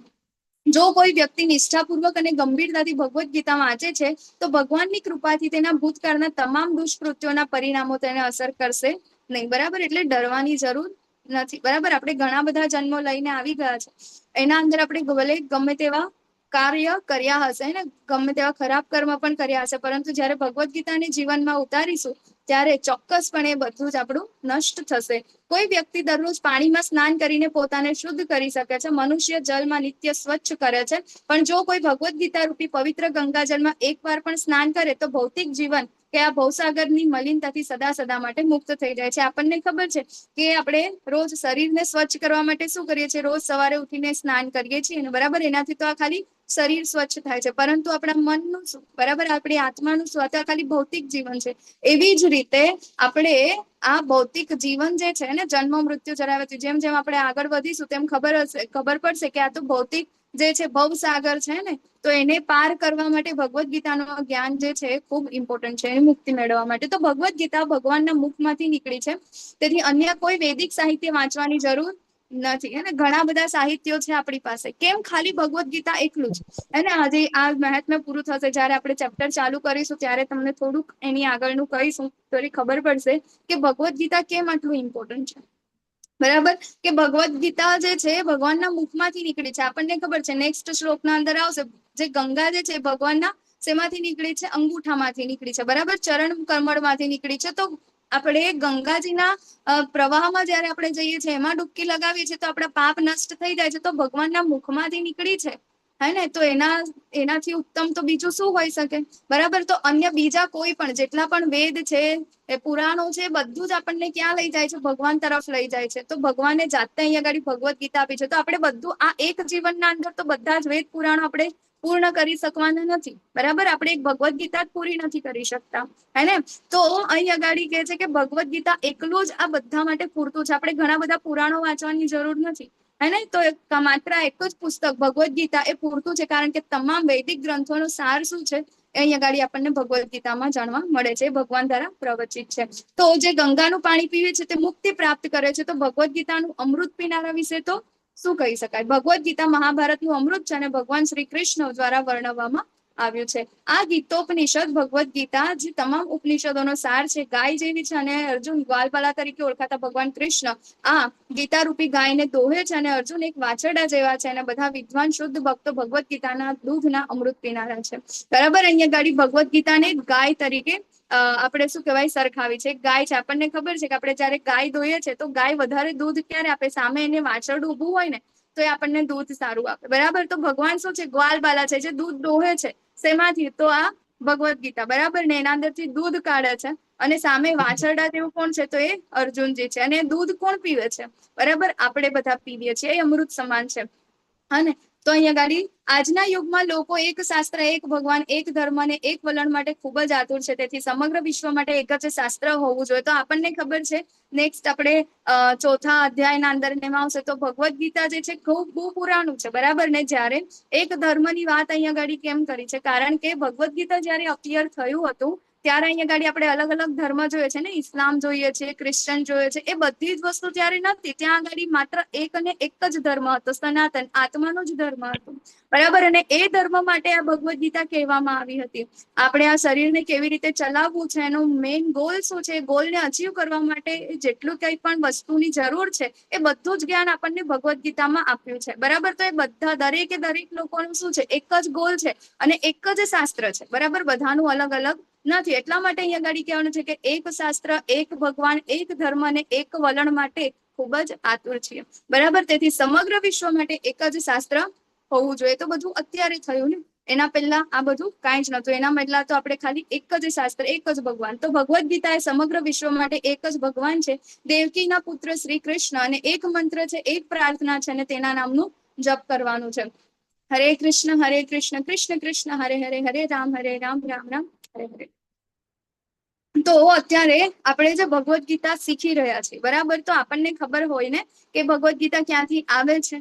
જો કોઈ વ્યક્તિ નિષ્ઠાપૂર્વક અને ગંભીરતાથી ભગવદ્ ગીતા વાંચે છે તો ભગવાનની કૃપાથી તેના ભૂતકાળના તમામ દુષ્કૃત્યોના પરિણામો તેને અસર કરશે નહીં, બરાબર? એટલે ડરવાની જરૂર નથી, બરાબર? આપણે ઘણા બધા જન્મો લઈને આવી ગયા છે, એના અંદર આપણે ભલે ગમે તેવા કાર્ય કર્યા હશે ને ગમે તેવા ખરાબ કર્મ પણ કર્યા હશે, પરંતુ જ્યારે ભગવદ્ ગીતાને જીવનમાં ઉતારીશું ત્યારે ચોક્કસપણે બધું જ આપણું નષ્ટ થશે. કોઈ વ્યક્તિ દરરોજ પાણીમાં સ્નાન કરીને પોતાને શુદ્ધ કરી શકે છે, મનુષ્ય જલમાં નિત્ય સ્વચ્છ કરે છે, પણ જો કોઈ ભગવદ્ ગીતા રૂપી પવિત્ર ગંગાજળમાં એકવાર પણ સ્નાન કરે તો ભૌતિક જીવન કે આ ભવસાગરની મલિનતાથી સદા સદા માટે મુક્ત થઈ જાય છે. આપણને ખબર છે કે આપણે રોજ શરીરને સ્વચ્છ કરવા માટે શું કરીએ છીએ? રોજ સવારે ઉઠીને સ્નાન કરીએ છીએ ને, બરાબર? એનાથી તો આ ખાલી શરીર સ્વચ્છ થાય છે, પરંતુ આપણા મનનું શું, બરાબર? આપણી આત્માનું શું? આ ખાલી ભૌતિક જીવન છે. એવી જ રીતે આપણે આ ભૌતિક જીવન જે છે ને, જન્મ મૃત્યુ જરા, જેમ જેમ આપણે આગળ વધીશું તેમ ખબર પડશે કે આ તો ભૌતિક જે છે ભવસાગર છે ને, તો એને પાર કરવા માટે ભગવદ્ ગીતાનું જ્ઞાન જે છે એ ખૂબ ઇમ્પોર્ટન્ટ છે, એની મુક્તિ મેળવવા માટે. તો ભગવદ્ ગીતા ભગવાનના મુખમાંથી નીકળી છે, તેથી અન્ય કોઈ વૈદિક સાહિત્ય વાંચવાની જરૂર નથી. અને ઘણા બધા સાહિત્યો છે આપણી પાસે, કેમ ખાલી ભગવદ્ ગીતા એકલું જ? અને આજે આ મહાત્મ્ય પૂરું થશે, જ્યારે આપણે ચેપ્ટર ચાલુ કરીશું ત્યારે તમને થોડુંક એની આગળનું કહીશું, થોડી ખબર પડશે કે ભગવદ્ ગીતા કેમ આટલું ઇમ્પોર્ટન્ટ છે, બરાબર? કે ભગવદ્ ગીતા જે છે ભગવાનના મુખમાંથી નીકળી છે. આપણને ખબર છે, નેક્સ્ટ શ્લોકના અંદર આવશે, જે ગંગા જે છે ભગવાનના શેમાંથી નીકળી છે? અંગૂઠામાંથી નીકળી છે, બરાબર? ચરણ કમળમાંથી નીકળી છે. તો આપણે ગંગાજીના પ્રવાહમાં જયારે આપણે જઈએ છીએ, એમાં ડૂબકી લગાવીએ છીએ, તો આપણા પાપ નષ્ટ થઈ જાય છે. તો ભગવાનના મુખમાંથી નીકળી છે, હે ને, તો એનાથી ઉત્તમ તો બીજું શું હોઈ શકે? બરાબર? તો અન્ય બીજા કોઈ પણ જેટલા પણ વેદ છે, એ પુરાણો છે, બધું જ આપણને ક્યાં લઈ જાય છે? ભગવાન તરફ લઈ જાય છે. તો ભગવાને જાતે અહીંયા આગળ ભગવદ્ ગીતા આપી છે. તો આપણે બધું આ એક જીવનના અંદર તો બધા જ વેદ પુરાણો આપણે પૂર્ણ કરી શકવાના નથી, બરાબર? આપણે એક ભગવદ્ ગીતા જ પૂરી નથી કરી શકતા, હે ને? તો અહીં અગાડી કહે છે કે ભગવદ્ ગીતા એકલું જ આ બધા માટે પૂરતું છે. આપણે ઘણા બધા પુરાણો વાંચવાની જરૂર નથી, હે ને? તો માત્ર એક જ પુસ્તક ભગવદ્ ગીતા એ પૂરતું છે, કારણ કે તમામ વૈદિક ગ્રંથોનો સાર શું છે એ અહીં અગાડી આપણને ભગવદ્ ગીતામાં જાણવા મળે છે, ભગવાન દ્વારા પ્રવચિત છે. તો જે ગંગાનું પાણી પીવે છે તે મુક્તિ પ્રાપ્ત કરે છે. તો ભગવદ્ ગીતાનું અમૃત પીનારા વિશે તો શું કહી શકાય? ભગવદ્ ગીતા મહાભારતનું અમૃત છે અને ભગવાન શ્રી કૃષ્ણ દ્વારા વર્ણવવામાં આવ્યું છે. આ ગીતોપનિષદ ભગવદ્ ગીતા જે તમામ ઉપનિષદોનો સાર છે, ગાય જેવી છે અને અર્જુન ગ્વાલબાલા તરીકે ઓળખાતા ભગવાન કૃષ્ણ આ ગીતા રૂપી ગાયને દોહે છે અને અર્જુન એક વાછરડા જેવા છે અને બધા વિદ્વાન શુદ્ધ ભક્તો ભગવદ્ ગીતાના દૂધના અમૃત પીનારા છે. બરાબર? અહીંયા ગાડી ભગવદ્ ગીતાને ગાય તરીકે આપણે શું કહેવાય, સરખાવી છે. ગાય છે, આપણને ખબર છે કે આપણે જયારે ગાય દોઈએ છે તો ગાય વધારે દૂધ ક્યારે આપે? સામે એને વાછરડું ઊભું હોય ને તો એ આપણને દૂધ સારું આપે. બરાબર? તો ભગવાન શું છે? ગ્વાલબાલા છે, જે દૂધ દોહે છે. શેમાંથી? તો આ ભગવદ્ ગીતા, બરાબર ને, એના અંદરથી દૂધ કાઢે છે અને સામે વાછરડા જેવું કોણ છે? તો એ અર્જુનજી છે. અને દૂધ કોણ પીવે છે? બરાબર, આપણે બધા પીવીએ છીએ, એ અમૃત સમાન છે. અને તો અહીંયા ગાડી આજના યુગમાં લોકો એક શાસ્ત્ર, એક ભગવાન, એક ધર્મ અને એક વલણ માટે ખૂબ જ આતુર છે. તેથી સમગ્ર વિશ્વ માટે એક જ શાસ્ત્ર હોવું જોઈએ. તો આપણને ખબર છે, નેક્સ્ટ આપણે ચોથા અધ્યાયના અંદર એમાં આવશે, તો ભગવદ્ ગીતા જે છે ખૂબ બહુ પુરાણું છે, બરાબર ને? જ્યારે એક ધર્મની વાત અહીંયા ગાડી કેમ કરી છે? કારણ કે ભગવદ્ ગીતા જયારે અપિયર થયું હતું ત્યારે અહીંયા ગાડી આપણે અલગ અલગ ધર્મ જોઈએ છે ને, ઇસ્લામ જોઈએ છે, ક્રિશ્ચન જોઈએ છે, એ બધી જ વસ્તુ ત્યારે નથી. ત્યાં આગળ માત્ર એક અને એક જ ધર્મ હતો, સનાતન આત્માનો જ ધર્મ હતો, બરાબર? અને એ ધર્મ માટે આ ભગવદ્ ગીતા કહેવામાં આવી હતી. આપણે આ શરીરને કેવી રીતે ચલાવવું છે, એનો મેઇન ગોલ શું છે, ગોલને અચીવ કરવા માટે જેટલું કંઈ પણ વસ્તુની જરૂર છે એ બધું જ જ્ઞાન આપણને ભગવદ્ ગીતામાં આપ્યું છે, બરાબર? તો એ બધા દરેકે દરેક લોકોનું શું છે, એક જ ગોલ છે અને એક જ શાસ્ત્ર છે, બરાબર? બધાનું અલગ અલગ નથી. એટલા માટે અહીંયા ગાડી કહેવાનું છે કે એક શાસ્ત્ર, એક ભગવાન, એક ધર્મ અને એક વલણ માટે ખૂબ જ આતુર છીએ, બરાબર? તેથી સમગ્ર વિશ્વ માટે એક જ શાસ્ત્ર હોવું જોઈએ. તો બધું અત્યારે થયું ને, એના પહેલા આ બધું કાંઈ જ નતું. એના પહેલા તો આપણે ખાલી એક જ શાસ્ત્ર, એક જ ભગવાન. તો ભગવદ્ ગીતા એ સમગ્ર વિશ્વ માટે એક જ ભગવાન છે, દેવકીના પુત્ર શ્રી કૃષ્ણ, અને એક મંત્ર છે, એક પ્રાર્થના છે અને તેના નામનું જપ કરવાનું છે. હરે કૃષ્ણ હરે કૃષ્ણ કૃષ્ણ કૃષ્ણ હરે હરે, હરે રામ હરે રામ રામ રામ હરે હરે. તો અત્યારે આપણે જે ભગવદ્ ગીતા શીખી રહ્યા છીએ, બરાબર? તો આપણને ખબર હોય ને કે ભગવદ્ ગીતા ક્યાંથી આવે છે,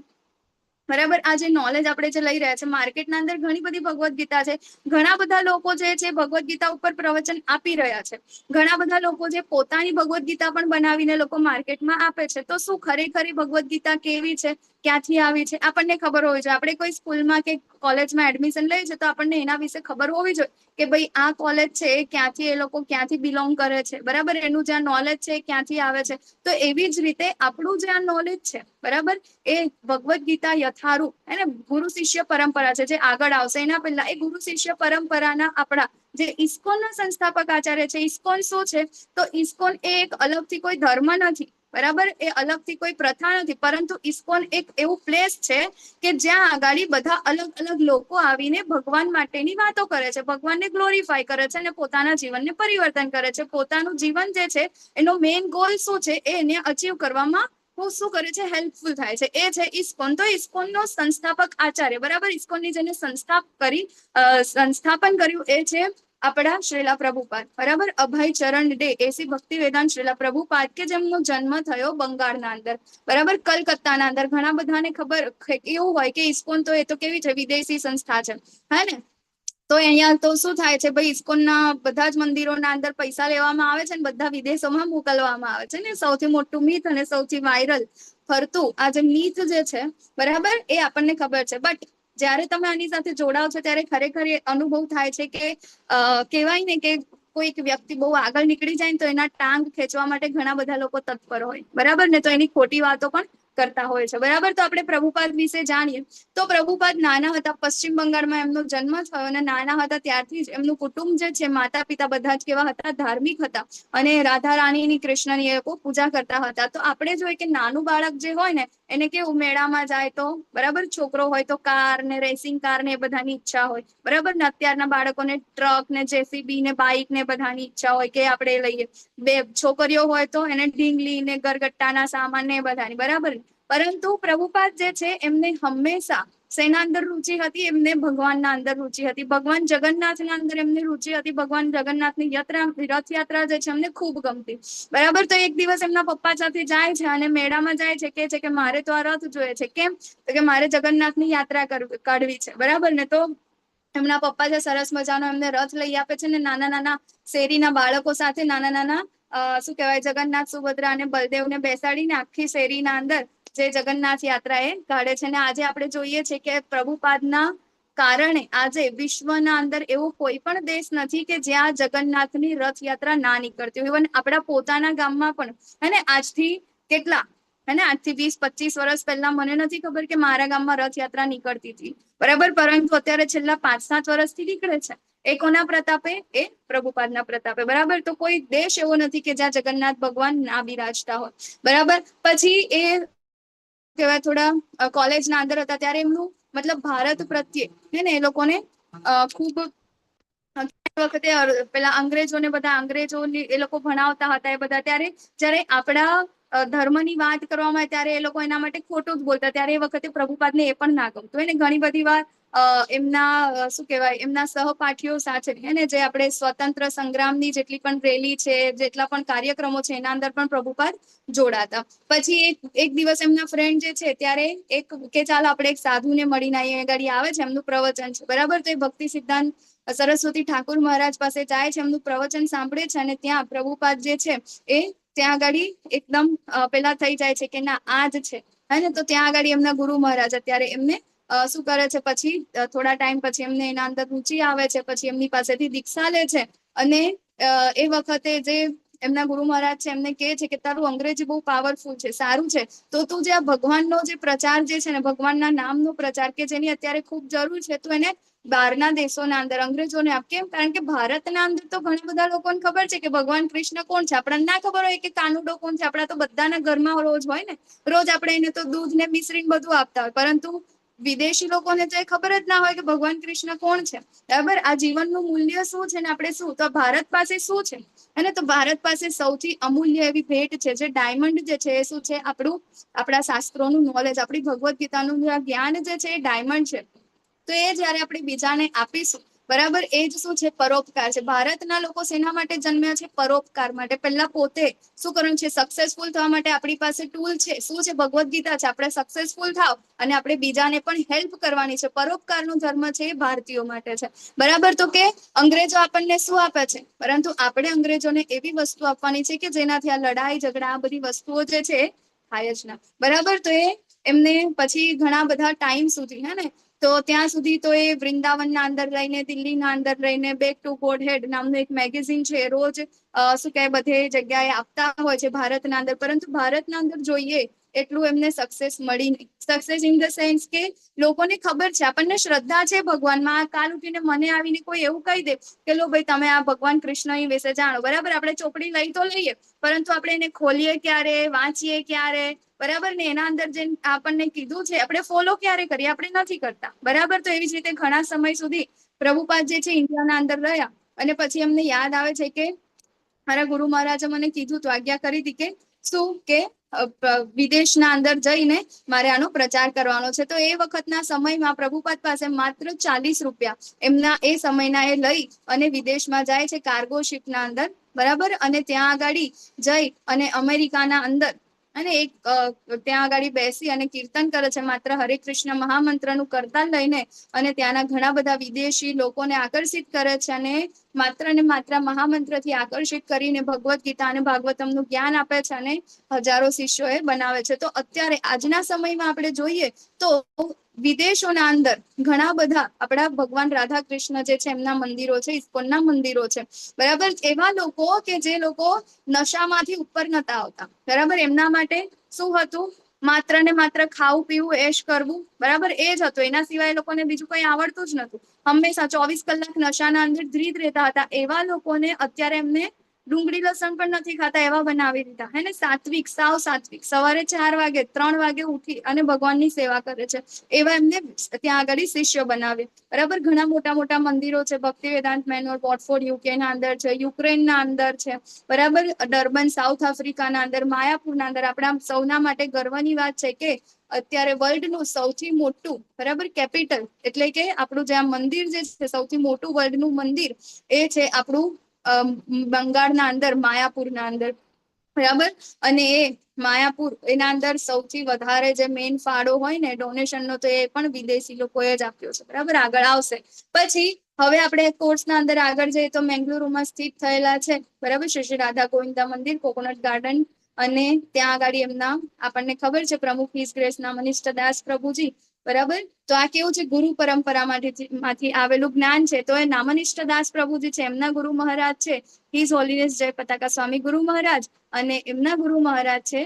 બરાબર? આ જે નોલેજ આપણે જે લઈ રહ્યા છે, માર્કેટના અંદર ઘણી બધી ભગવદ્ ગીતા છે, ઘણા બધા લોકો જે છે ભગવદ્ ગીતા ઉપર પ્રવચન આપી રહ્યા છે, ઘણા બધા લોકો જે પોતાની ભગવદ્ ગીતા પણ બનાવીને લોકો માર્કેટમાં આપે છે. તો શું ખરેખર ભગવદ્ ગીતા કેવી છે, ક્યાંથી આવી છે, આપણને ખબર હોવી જોઈએ. આપણે કોઈ સ્કૂલમાં કે કોલેજમાં એડમિશન લઈએ છીએ તો આપણને એના વિશે ખબર હોવી જોઈએ કે ભાઈ આ કોલેજ છે એ ક્યાંથી, એ લોકો ક્યાંથી બિલોંગ કરે છે, બરાબર? એનું જે નોલેજ છે એ ક્યાંથી આવે છે. તો એવી જ રીતે આપણું જે આ નોલેજ છે, બરાબર, એ ભગવદ્ ગીતા યથારૂપ એને ગુરુ શિષ્ય પરંપરા છે જે આગળ આવશે. એના પહેલા એ ગુરુ શિષ્ય પરંપરાના આપણા જે ઇસ્કોનના સંસ્થાપક આચાર્ય છે. ઇસ્કોન શું છે? તો ઇસ્કોન એ એક અલગથી કોઈ ધર્મ નથી, બરાબર, એ અલગથી કોઈ પ્રથા નથી, પરંતુ ઇસ્કોન એક એવું પ્લેસ છે કે જ્યાં આગળ બધા અલગ અલગ લોકો આવીને ભગવાન માટેની વાતો કરે છે, ભગવાનને ગ્લોરીફાય કરે છે અને પોતાના જીવનને પરિવર્તન કરે છે. પોતાનું જીવન જે છે એનો મેઇન ગોલ શું છે એ એને અચીવ કરવામાં હું શું કરે છે, હેલ્પફુલ થાય છે, એ છે ઇસ્કોન. તો ઇસ્કોનનો સંસ્થાપક આચાર્ય, બરાબર, ઇસ્કોનની જેને સંસ્થાપન કર્યું એ છે આપણા શ્રીલા પ્રભુપાદ, બરાબર, અભય ચરણ ડે એસી ભક્તિ વેદાંત શ્રીલા પ્રભુપાદ, કે જેમનો જન્મ થયો બંગાળના અંદર, બરાબર, કલકત્તાના અંદર. ઘણા બધાને ખબર એવું હોય કે ઇસ્કોન તો એ તો કેવી છે, વિદેશી સંસ્થા છે, હે ને? તો અહીંયા તો શું થાય છે ભાઈ, ઇસ્કોનના બધા જ મંદિરોના અંદર પૈસા લેવામાં આવે છે ને બધા વિદેશોમાં મોકલવામાં આવે છે ને. સૌથી મોટું મિથ અને સૌથી વાયરલ ફરતું આ જે મિથ જે છે, બરાબર, એ આપણને ખબર છે. બટ જ્યારે તમે આની સાથે જોડાવ છો ત્યારે ખરેખર એ અનુભવ થાય છે કે કહેવાય ને કે કોઈક વ્યક્તિ બહુ આગળ નીકળી જાય ને તો એના ટાંગ ખેંચવા માટે ઘણા બધા લોકો તત્પર હોય, બરાબર ને? તો એની ખોટી વાતો પણ કરતા હોય છે. બરાબર? તો આપણે પ્રભુપાદ વિશે જાણીએ તો પ્રભુપાદ નાના હતા, પશ્ચિમ બંગાળમાં એમનો જન્મ થયો અને નાના હતા ત્યારથી જ એમનું કુટુંબ જે છે, માતા પિતા બધા જ કેવા હતા? ધાર્મિક હતા અને રાધા રાણીની, કૃષ્ણની એ લોકો પૂજા કરતા હતા. તો આપણે જોઈએ કે નાનું બાળક જે હોય ને, એને કેવું, મેળામાં જાય તો, બરાબર, છોકરો હોય તો કાર ને રેસિંગ કાર ને એ બધાની ઈચ્છા હોય, બરાબર ને? અત્યારના બાળકોને ટ્રક ને જેસીબી ને બાઇક ને બધાની ઈચ્છા હોય કે આપણે લઈએ. બે છોકરીઓ હોય તો એને ઢીંગલી ને ગરગટ્ટાના સામાન ને એ બધાની, બરાબર? પરંતુ પ્રભુપાદ જે છે, એમને હંમેશા શેના અંદર રુચિ હતી? એમને ભગવાનના અંદર રુચિ હતી. ભગવાન જગન્નાથના અંદર એમને રુચિ હતી. ભગવાન જગન્નાથની યાત્રા, રથયાત્રા જે છે, એમને ખૂબ ગમતી, બરાબર? તો એક દિવસ એમના પપ્પા સાથે જાય છે અને મેળામાં જાય છે, કે છે કે મારે તો આ રથ જોઈએ છે. કેમ? તો કે મારે જગન્નાથની યાત્રા કાઢવી છે, બરાબર ને? તો એમના પપ્પા છે, સરસ મજાનો એમને રથ લઈ આપે છે ને નાના નાના શેરીના બાળકો સાથે નાના નાના શું કહેવાય, જગન્નાથ, સુભદ્રા અને બલદેવને બેસાડીને આખી શેરીના અંદર જે જગન્નાથ યાત્રા એ કાઢે છે. અને આજે આપણે જોઈએ છે કે પ્રભુપાદના કારણે આજે વિશ્વના અંદર એવો કોઈ પણ દેશ નથી કે જ્યાં જગન્નાથની રથયાત્રા ના નીકળતી હોય. ઇવન આપણા પોતાના ગામમાં પણ, અને આજથી કેટલા, અને આજથી 20-25 વર્ષ પહેલા મને નથી ખબર કે મારા ગામમાં રથયાત્રા નીકળતી હતી, બરાબર? પરંતુ અત્યારે છેલ્લા 5-7 વર્ષથી નીકળે છે. એ કોના પ્રતાપે? એ પ્રભુપાદના પ્રતાપે, બરાબર? તો કોઈ દેશ એવો નથી કે જ્યાં જગન્નાથ ભગવાન ના બિરાજતા હોય, બરાબર? પછી એ કહેવાય થોડા કોલેજના અંદર હતા ત્યારે એમનું મતલબ ભારત પ્રત્યે હે ને એ લોકોને ખૂબ વખતે પેલા અંગ્રેજોને, બધા અંગ્રેજોની એ લોકો ભણાવતા હતા એ બધા, ત્યારે જ્યારે આપણા ધર્મની વાત કરવામાં આવે ત્યારે એ લોકો એના માટે ખોટું જ બોલતા. ત્યારે એ વખતે પ્રભુપાદને એ પણ ના ગમતું. એને ઘણી બધી વાર એમના શું કહેવાય, એમના સહપાઠીઓ સાથે હે ને, જે આપણે સ્વતંત્ર સંગ્રામની જેટલી પણ રેલી છે, જેટલા પણ કાર્યક્રમો છે, એના અંદર પણ પ્રભુપાદ જોડાતા. પછી એક એક દિવસ એમના ફ્રેન્ડ જે છે, ત્યારે એક કે ચાલો આપણે એક સાધુને મળીને અહીંયા ગાડી આવે છે, એમનું પ્રવચન છે, બરાબર? તો એ ભક્તિ સિદ્ધાંત સરસ્વતી ઠાકુર મહારાજ પાસે જાય છે, એમનું પ્રવચન સાંભળે છે અને ત્યાં પ્રભુપાદ જે છે એ ત્યાં આગળ એકદમ પેલા થઈ જાય છે કે ના, આ જ છે, હે ને? તો ત્યાં આગળ એમના ગુરુ મહારાજ અત્યારે એમને શું કરે છે, પછી થોડા ટાઈમ પછી એમને એના અંદર રુચિ આવે છે, પછી એમની પાસેથી દીક્ષા લે છે. અને એ વખતે જે એમના ગુરુ મહારાજ છે, એમને કહે છે કે તારું અંગ્રેજી બહુ પાવરફુલ છે, સારું છે, તો તું જે આ ભગવાનનો જે પ્રચાર જે છે ને, ભગવાનના નામનો પ્રચાર કે જેની અત્યારે ખૂબ જરૂર છે, તો એને બહારના દેશોના અંદર અંગ્રેજોને આપ. કેમ? કારણ કે ભારતના અંદર તો ઘણા બધા લોકોને ખબર છે કે ભગવાન કૃષ્ણ કોણ છે. આપણને ના ખબર હોય કે કાનુડો કોણ છે? આપણા તો બધાના ઘરમાં રોજ હોય ને, રોજ આપણે એને તો દૂધ ને મિશ્રી બધું આપતા હોય. પરંતુ વિદેશી લોકોને તો એ ખબર જ ના હોય કે ભગવાન કૃષ્ણ કોણ છે, બરાબર? આ જીવનનું મૂલ્ય શું છે ને આપણે શું, તો ભારત પાસે શું છે? અને તો ભારત પાસે સૌથી અમૂલ્ય એવી ભેટ છે, જે ડાયમંડ જે છે, એ શું છે? આપણું, આપણા શાસ્ત્રોનું નોલેજ, આપણી ભગવદ્ ગીતાનું જ્ઞાન જે છે એ ડાયમંડ છે. તો એ જયારે આપણે બીજાને આપીશું, બરાબર, એ જ શું છે? પરોપકાર છે. ભારતના લોકો શેના માટે જન્મ્યા છે? પરોપકાર માટે. પહેલા પોતે શું કરવાનું છે? સક્સેસફુલ થવા માટે આપણી પાસે ટૂલ છે. શું છે? ભગવદ્ ગીતા છે. આપણે સક્સેસફુલ થાવ અને આપણે બીજાને પણ હેલ્પ કરવાની છે. પરોપકારનો ધર્મ છે એ ભારતીયો માટે છે, બરાબર? તો કે અંગ્રેજો આપણને શું આપે છે? પરંતુ આપણે અંગ્રેજોને એવી વસ્તુ આપવાની છે કે જેનાથી આ લડાઈ ઝઘડા, આ બધી વસ્તુઓ જે છે એ થાય જ ના, બરાબર? તો એ એમને પછી ઘણા બધા ટાઈમ સુધી, હે ને, તો ત્યાં સુધી તો એ વૃંદાવનના અંદર રહીને, દિલ્હીના અંદર રહીને, બેક ટુ ગોડ હેડ નામનું એક મેગેઝિન છે, રોજ શું કહે, બધે જગ્યાએ આપતા હોય છે ભારતના અંદર. પરંતુ ભારતના અંદર જોઈએ એટલું એમને સક્સેસ મળી નહીં. સક્સેસ ઇન the sense કે લોકોને ખબર છે, આપણને શ્રદ્ધા છે ભગવાનમાં. કાલ ઉઠીને મને આવીને કોઈ એવું કહી દે કે લો ભાઈ, તમે આ ભગવાન કૃષ્ણ વિશે જાણો, બરાબર? આપણે ચોપડી લઈ તો લઈએ, પરંતુ આપણે એને ખોલીએ ક્યારે? વાંચીએ ક્યારે? બરાબર ને? એના અંદર જે આપણને કીધું છે, આપણે ફોલો ક્યારે કરીએ? આપણે નથી કરતા, બરાબર? તો એવી જ રીતે ઘણા સમય સુધી પ્રભુપાદ જે છે ઇન્ડિયાના અંદર રહ્યા અને પછી એમને યાદ આવે છે કે મારા ગુરુ મહારાજે મને કીધું તો, આજ્ઞા કરી હતી કે શું, કે વિદેશના અંદર જઈને મારે આનો પ્રચાર કરવાનો છે. તો એ વખતના સમયમાં પ્રભુપાદ પાસે માત્ર 40 રૂપિયા એમના એ સમયના, એ લઈ અને વિદેશમાં જાય છે કાર્ગો શિપના અંદર, બરાબર? અને ત્યાં આગળ જઈ અને અમેરિકાના અંદર અને એક ત્યાં આગળ બેસી અને કીર્તન કરે છે, માત્ર હરે કૃષ્ણ મહામંત્રનું કરતાલ લઈને, અને ત્યાંના ઘણા બધા વિદેશી લોકોને આકર્ષિત કરે છે અને માત્ર ને માત્ર મહામંત્રથી આકર્ષિત કરીને ભગવદ્ ગીતા અને ભાગવતમનું જ્ઞાન આપે છે અને હજારો શિષ્યો એ બનાવે છે. તો અત્યારે આજના સમયમાં આપણે જોઈએ તો વિદેશોના અંદર ઘણા બધા આપણા ભગવાન રાધા કૃષ્ણ જે છે એમના મંદિરો છે, ઇસ્કોનના મંદિરો છે, બરાબર? એવા લોકો કે જે લોકો નશામાંથી ઉપર નતા આવતા, બરાબર, એમના માટે શું હતું? માત્ર ને માત્ર ખાવું પીવું, એશ કરવું, બરાબર, એ જ હતું. એના સિવાય એ લોકોને બીજું કંઈ આવડતું જ નતું. હંમેશા 24 કલાક નશાના અંદર ધ્રીત રહેતા હતા. એવા લોકોને અત્યારે એમને ડુંગળી લસણ પણ નથી ખાતા એવા બનાવી દીધા, હે ને? સાત્વિક, સાવ સાત્વિક, સવારે 4 વાગે 3 વાગે ઉઠી અને ભગવાનની સેવા કરે છે, એવા એમને ત્યાં આગળ શિષ્ય બનાવે, બરાબર. ઘણા મોટા મોટા મંદિરો છે, ભક્તિ વેદાંત manure Watford UK ના અંદર છે, યુક્રેનના અંદર છે, બરાબર, ડરબન સાઉથ આફ્રિકાના અંદર, માયાપુરના અંદર. આપણા સૌના માટે ગર્વની વાત છે કે અત્યારે વર્લ્ડનું સૌથી મોટું, બરાબર, કેપિટલ એટલે કે આપણું જે આ મંદિર જે છે, સૌથી મોટું વર્લ્ડનું મંદિર એ છે આપણું બંગાળના અંદર, માયાપુરના અંદર, બરાબર. અને એ માયાપુર એના અંદર સૌથી વધારે જે મેઇન ફાળો હોય ને ડોનેશન નો, તો એ પણ વિદેશી લોકોએ જ આપ્યો છે, બરાબર, આગળ આવશે. પછી હવે આપણે કોર્સના અંદર આગળ જઈએ તો મેંગલુરુમાં સ્થિત થયેલા છે, બરાબર, શ્રી શ્રી રાધા ગોવિંદા મંદિર, કોકોનટ ગાર્ડન, અને ત્યાં આગળ એમના આપણને ખબર છે પ્રમુખ his grace નામનિષ્ઠ દાસ પ્રભુજી, બરાબર. તો આ કેવું છે? ગુરુ પરંપરામાંથી માંથી આવેલું જ્ઞાન છે. તો એ નામનિષ્ઠ દાસ પ્રભુજી છે, એમના ગુરુ મહારાજ છે his Holiness જય પતાકા સ્વામી ગુરુ મહારાજ, અને એમના ગુરુ મહારાજ છે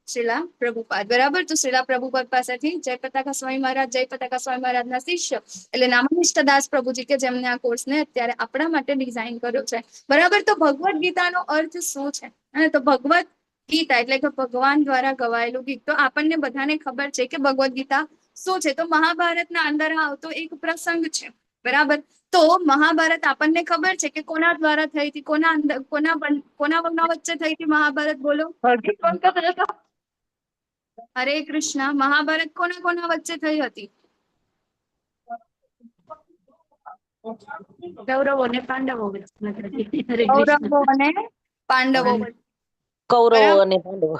શ્રીલા પ્રભુપાદ, બરાબર. તો શ્રીલા પ્રભુપાદ પાસેથી જય પતાકા સ્વામી મહારાજ, જય પતાકા સ્વામી મહારાજના શિષ્ય એટલે નામનિષ્ઠ દાસ પ્રભુજી, કે જેમને આ કોર્સને અત્યારે આપણા માટે ડિઝાઇન કર્યો છે, બરાબર. તો ભગવદ્ ગીતાનો અર્થ શું છે? અને તો ભગવદ્ ગીતા એટલે કે ભગવાન દ્વારા ગવાયેલું ગીત. તો આપણને બધાને ખબર છે કે ભગવદ્ ગીતા શું છે. તો મહાભારતના અંદર આવતો એક પ્રસંગ છે, બરાબર. તો મહાભારત આપણને ખબર છે કે કોના દ્વારા થઈ હતી, કોના અંદર, કોના કોના કોના વચ્ચે થઈ હતી મહાભારત? બોલો. હરે કૃષ્ણ. મહાભારત કોના કોના વચ્ચે થઈ હતી? કૌરવો અને પાંડવો વચ્ચે. હરે કૃષ્ણ. કૌરવો અને પાંડવો વચ્ચે. કૌરવો અને પાંડવો.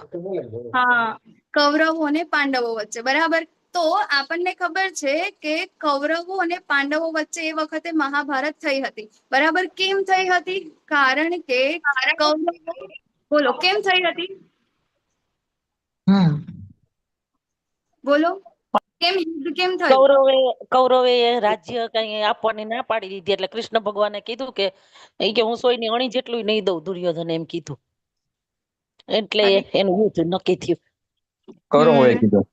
હા, કૌરવો અને પાંડવો વચ્ચે, બરાબર. તો આપણને ખબર છે કે કૌરવો અને પાંડવો વચ્ચે એ વખતે મહાભારત થઈ હતી, બરાબર. કેમ થઈ હતી? કારણ કે કૌરવો, બોલો કેમ થઈ હતી? બોલો કેમ યુદ્ધ કેમ થયું? કૌરવે કૌરવે રાજ્ય કઈ આપવાની ના પાડી દીધી, એટલે કૃષ્ણ ભગવાને કીધું કે એ કે હું સોયની અણી જેટલું નહીં દઉં, દુર્યોધન એમ કીધું, એટલે એનું યુદ્ધ નક્કી થયું. કૌરવોએ કીધું.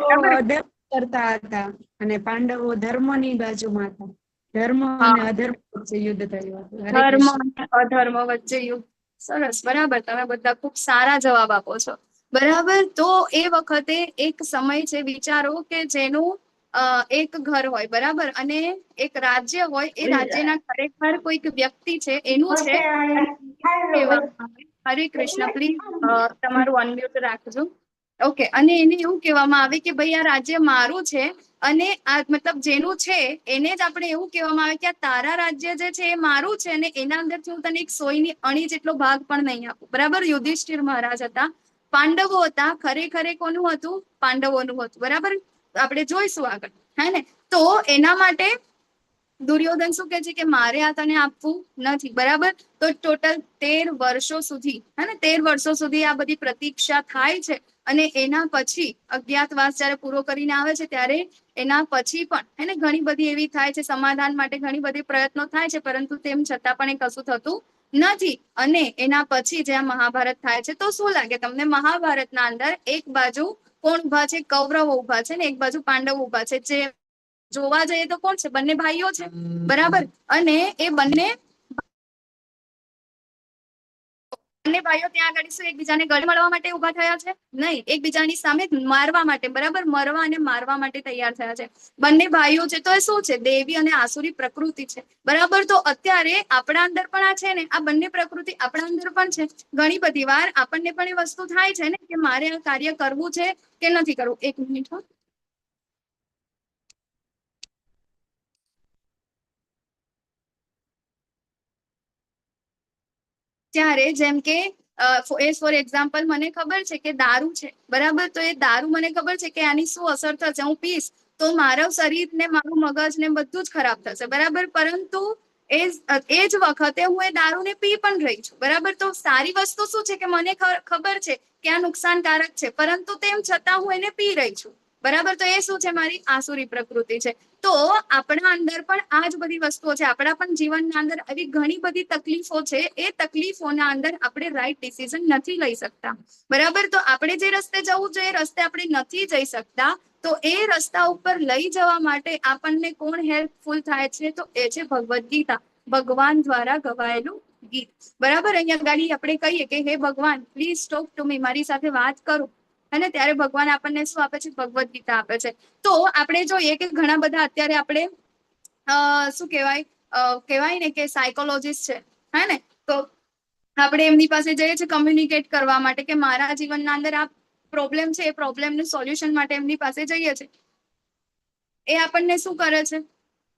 કૌરવો અધર્મ કરતા હતા અને પાંડવો ધર્મની બાજુમાં હતા. ધર્મ અને અધર્મ વચ્ચે યુદ્ધ થયું હતું. ધર્મ અને અધર્મ વચ્ચે યુદ્ધ. સરસ, બરાબર. તમે બધા ખૂબ સારા જવાબ આપો છો, બરાબર. તો એ વખતે એક સમય છે, વિચારો કે જેનું એક ઘર હોય, બરાબર, અને એક રાજ્ય હોય, એ રાજ્યના ખરેખર કોઈક વ્યક્તિ છે એનું છે. હરે કૃષ્ણ, પ્લીઝ તમારું અનમ્યુટ રાખજો. ઓકે. અને એને એવું કહેવામાં આવે કે ભાઈ આ રાજ્ય મારું છે, અને આ મતલબ જેનું છે એને જ આપણે એવું કહેવામાં આવે કે આ તારા રાજ્ય જે છે એ મારું છે, અને એના અંદરથી હું તને એક સોયની અણી જેટલો ભાગ પણ નહીં આપું, બરાબર. યુધિષ્ઠિર મહારાજ હતા, પાંડવો હતા, ખરેખરે કોનું હતું? પાંડવોનું હતું, બરાબર. આપણે જોઈશું આગળ, હે ને. તો એના માટે દુર્યોધન શું કહે છે કે મારે આ તને આપવું નથી, બરાબર. તો ટોટલ 13 વર્ષો સુધી, હે ને, 13 વર્ષો સુધી આ બધી પ્રતીક્ષા થાય છે, અને એના પછી અજ્ઞાતવાસ જયારે પૂરો કરીને આવે છે ત્યારે એના પછી પણ, હે ને, ઘણી બધી એવી થાય છે, સમાધાન માટે ઘણી બધી પ્રયત્નો થાય છે, પરંતુ તેમ છતાં પણ એ કશું થતું નથી. અને એના પછી જ્યાં મહાભારત થાય છે, તો શું લાગે તમને મહાભારતના અંદર એક બાજુ કોણ ઉભા છે? કૌરવો ઉભા છે ને એક બાજુ પાંડવો ઉભા છે. જે જોવા જઈએ તો કોણ છે? બંને ભાઈઓ છે, બરાબર. અને એ બંને બંને ભાઈઓ ત્યાં આગળ શું એકબીજાને ગળે મળવા માટે ઉભા થયા છે? નહીં, એકબીજાની સામે મારવા માટે, બરાબર, મરવા અને મારવા માટે તૈયાર થયા છે બંને ભાઈઓ છે. તો એ શું છે? દેવી અને આસુરી પ્રકૃતિ છે, બરાબર. તો અત્યારે આપણા અંદર પણ આ છે ને, આ બંને પ્રકૃતિ આપણા અંદર પણ છે. ઘણી બધી વાર આપણને પણ એ વસ્તુ થાય છે ને કે મારે આ કાર્ય કરવું છે કે નથી કરવું. એક મિનિટ હો. ત્યારે જેમ કે એ ફોર એક્ઝામ્પલ મને ખબર છે કે દારૂ છે, બરાબર. તો એ દારૂ મને ખબર છે કે આની શું અસર થશે, હું પીશ તો મારા શરીર ને મારું મગજ ને બધું જ ખરાબ થશે, બરાબર. પરંતુ એ જ વખતે હું એ દારૂને પી પણ રહી છું, બરાબર. તો સારી વસ્તુ શું છે કે મને ખબર છે કે આ નુકસાનકારક છે, પરંતુ તેમ છતાં હું એને પી રહી છું, બરાબર. તો એ શું છે? મારી આસુરી પ્રકૃતિ છે. તો આપણા અંદર પણ આ જ બધી વસ્તુઓ છે. આપણા પણ જીવનના અંદર આવી ઘણી બધી તકલીફો છે. એ તકલીફોના અંદર આપણે રાઈટ ડિસિઝન નથી લઈ શકતા, બરાબર? તો આપણે જે રસ્તે જવું જોઈએ એ રસ્તે આપણે નથી જઈ શકતા. તો એ રસ્તા ઉપર લઈ જવા માટે આપણને કોણ હેલ્પફુલ થાય છે? તો એ છે ભગવદ્ ગીતા, ભગવાન દ્વારા ગવાયેલું ગીત, બરાબર? અહીંયા ગાડી આપણે કહીએ કે હે ભગવાન, પ્લીઝ ટોક ટુ મી, મારી સાથે વાત કરો, અને ત્યારે ભગવાન આપણને શું આપે છે? ભગવદ્ ગીતા આપે છે. તો આપણે જોઈએ કે ઘણા બધા અત્યારે આપણે શું કહેવાય, કહેવાય ને કે સાયકોલોજીસ્ટ છે, હે ને? તો આપણે એમની પાસે જઈએ છીએ કમ્યુનિકેટ કરવા માટે કે મારા જીવનના અંદર આ પ્રોબ્લેમ છે, એ પ્રોબ્લેમનું સોલ્યુશન માટે એમની પાસે જઈએ છીએ. એ આપણને શું કરે છે,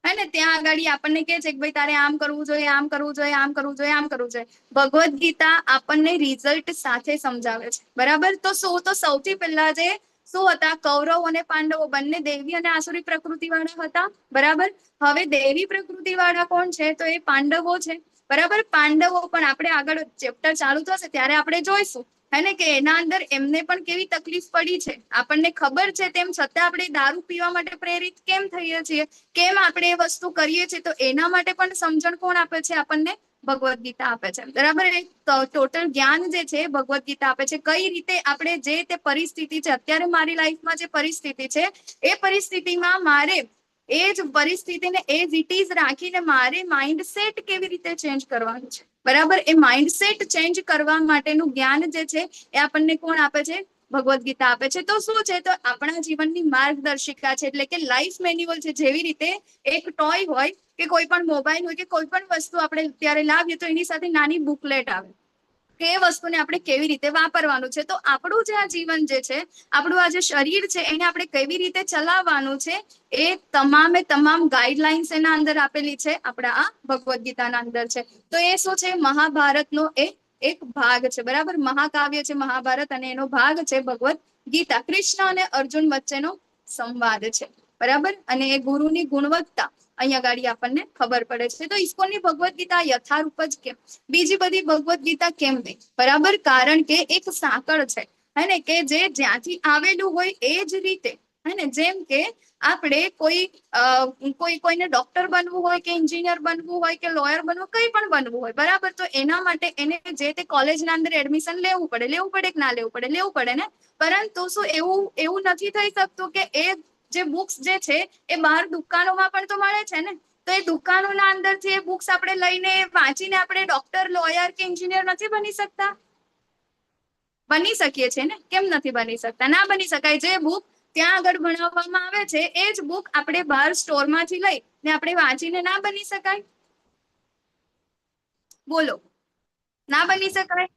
હે ને? ત્યાં આગળ આપણને કહે છે કે ભાઈ, તારે આમ કરવું જોઈએ, આમ કરવું જોઈએ, આમ કરવું જોઈએ, આમ કરવું જોઈએ. ભગવદ્ ગીતા આપણને રિઝલ્ટ સાથે સમજાવે છે, બરાબર? તો શું, તો સૌથી પહેલા જે શું હતા, કૌરવ અને પાંડવો બંને દૈવી અને આસુરી પ્રકૃતિ વાળા હતા, બરાબર? હવે દૈવી પ્રકૃતિ વાળા કોણ છે? તો એ પાંડવો છે, બરાબર? પાંડવો પણ આપણે આગળ ચેપ્ટર ચાલુ થશે ત્યારે આપણે જોઈશું, હે ને, કે એના અંદર એમને પણ કેવી તકલીફ પડી છે. આપણને ખબર છે તેમ છતાં આપણે દારૂ પીવા માટે પ્રેરિત કેમ થઈએ છીએ, કેમ આપણે એ વસ્તુ કરીએ છીએ? તો એના માટે પણ સમજણ કોણ આપે છે આપણને? ભગવદ્ ગીતા આપે છે, બરાબર? ટોટલ જ્ઞાન જે છે ભગવદ્ ગીતા આપે છે. કઈ રીતે આપણે જે તે પરિસ્થિતિ છે, અત્યારે મારી લાઈફમાં જે પરિસ્થિતિ છે, એ પરિસ્થિતિમાં મારે એ જ પરિસ્થિતિને એઝ it is રાખીને મારે માઇન્ડસેટ કેવી રીતે ચેન્જ કરવાનું છે, બરાબર? એ માઇન્ડસેટ ચેન્જ કરવા માટેનું જ્ઞાન જે છે એ આપણને કોણ આપે છે? ભગવદ્ ગીતા આપે છે. તો શું છે? તો આપણા જીવનની માર્ગદર્શિકા છે, એટલે કે લાઈફ મેન્યુઅલ છે. જેવી રીતે એક ટોય હોય કે કોઈ પણ મોબાઈલ હોય કે કોઈ પણ વસ્તુ આપણે અત્યારે લાવીએ તો એની સાથે નાની બુકલેટ આવે કે એ વસ્તુને આપણે કેવી રીતે વાપરવાનું છે. તો આપણું જે આ જીવન જે છે, આપણું આ જે શરીર છે, એને આપણે કેવી રીતે ચલાવવાનું છે, એ તમામે તમામ ગાઈડલાઇન્સ એના અંદર આપેલી છે, આપણા આ ભગવદ્ ગીતાના અંદર છે. તો એ શું છે? મહાભારતનો એ એક ભાગ છે, બરાબર? મહાકાવ્ય છે મહાભારત અને એનો ભાગ છે ભગવદ્ ગીતા. કૃષ્ણ અને અર્જુન વચ્ચેનો સંવાદ છે, બરાબર? અને એ ગુરુની ગુણવત્તા અહીંયા ગાડી આપણને ખબર પડે છે. તો ઇસ્કોનની ભગવદ્ ગીતા યથારૂપ જ કેમ, બીજી બધી ભગવદ્ ગીતા કેમ નહીં, બરાબર? કારણ કે એક સાંકળ છે, હે ને, કે જે જ્યાંથી આવેલું હોય એ જ રીતે, હે ને? જેમ કે આપણે કોઈ કોઈ કોઈને ડોક્ટર બનવું હોય કે એન્જિનિયર બનવું હોય કે લોયર બનવું, કંઈ પણ બનવું હોય, બરાબર? તો એના માટે એને જે તે કોલેજના અંદર એડમિશન લેવું પડે. લેવું પડે કે ના લેવું પડે? લેવું પડે ને. પરંતુ શું એવું એવું નથી થઈ શકતું કે એ જે બુક્સ જે છે એ બહાર દુકાનોમાં પણ તો મળે છે ને? તો એ દુકાનોના અંદરથી એ બુક્સ આપણે લઈને વાંચીને આપણે ડોક્ટર, લોયર કે એન્જિનિયર નથી બની શકતા? બની શકીએ છીએ ને? કેમ નથી બની શકતા? ના બની શકાય? જે બુક ત્યાં આગળ ભણાવવામાં આવે છે એ જ બુક આપણે બહાર સ્ટોરમાંથી લઈ ને આપણે વાંચીને ના બની શકાય? બોલો, ના બની શકાય?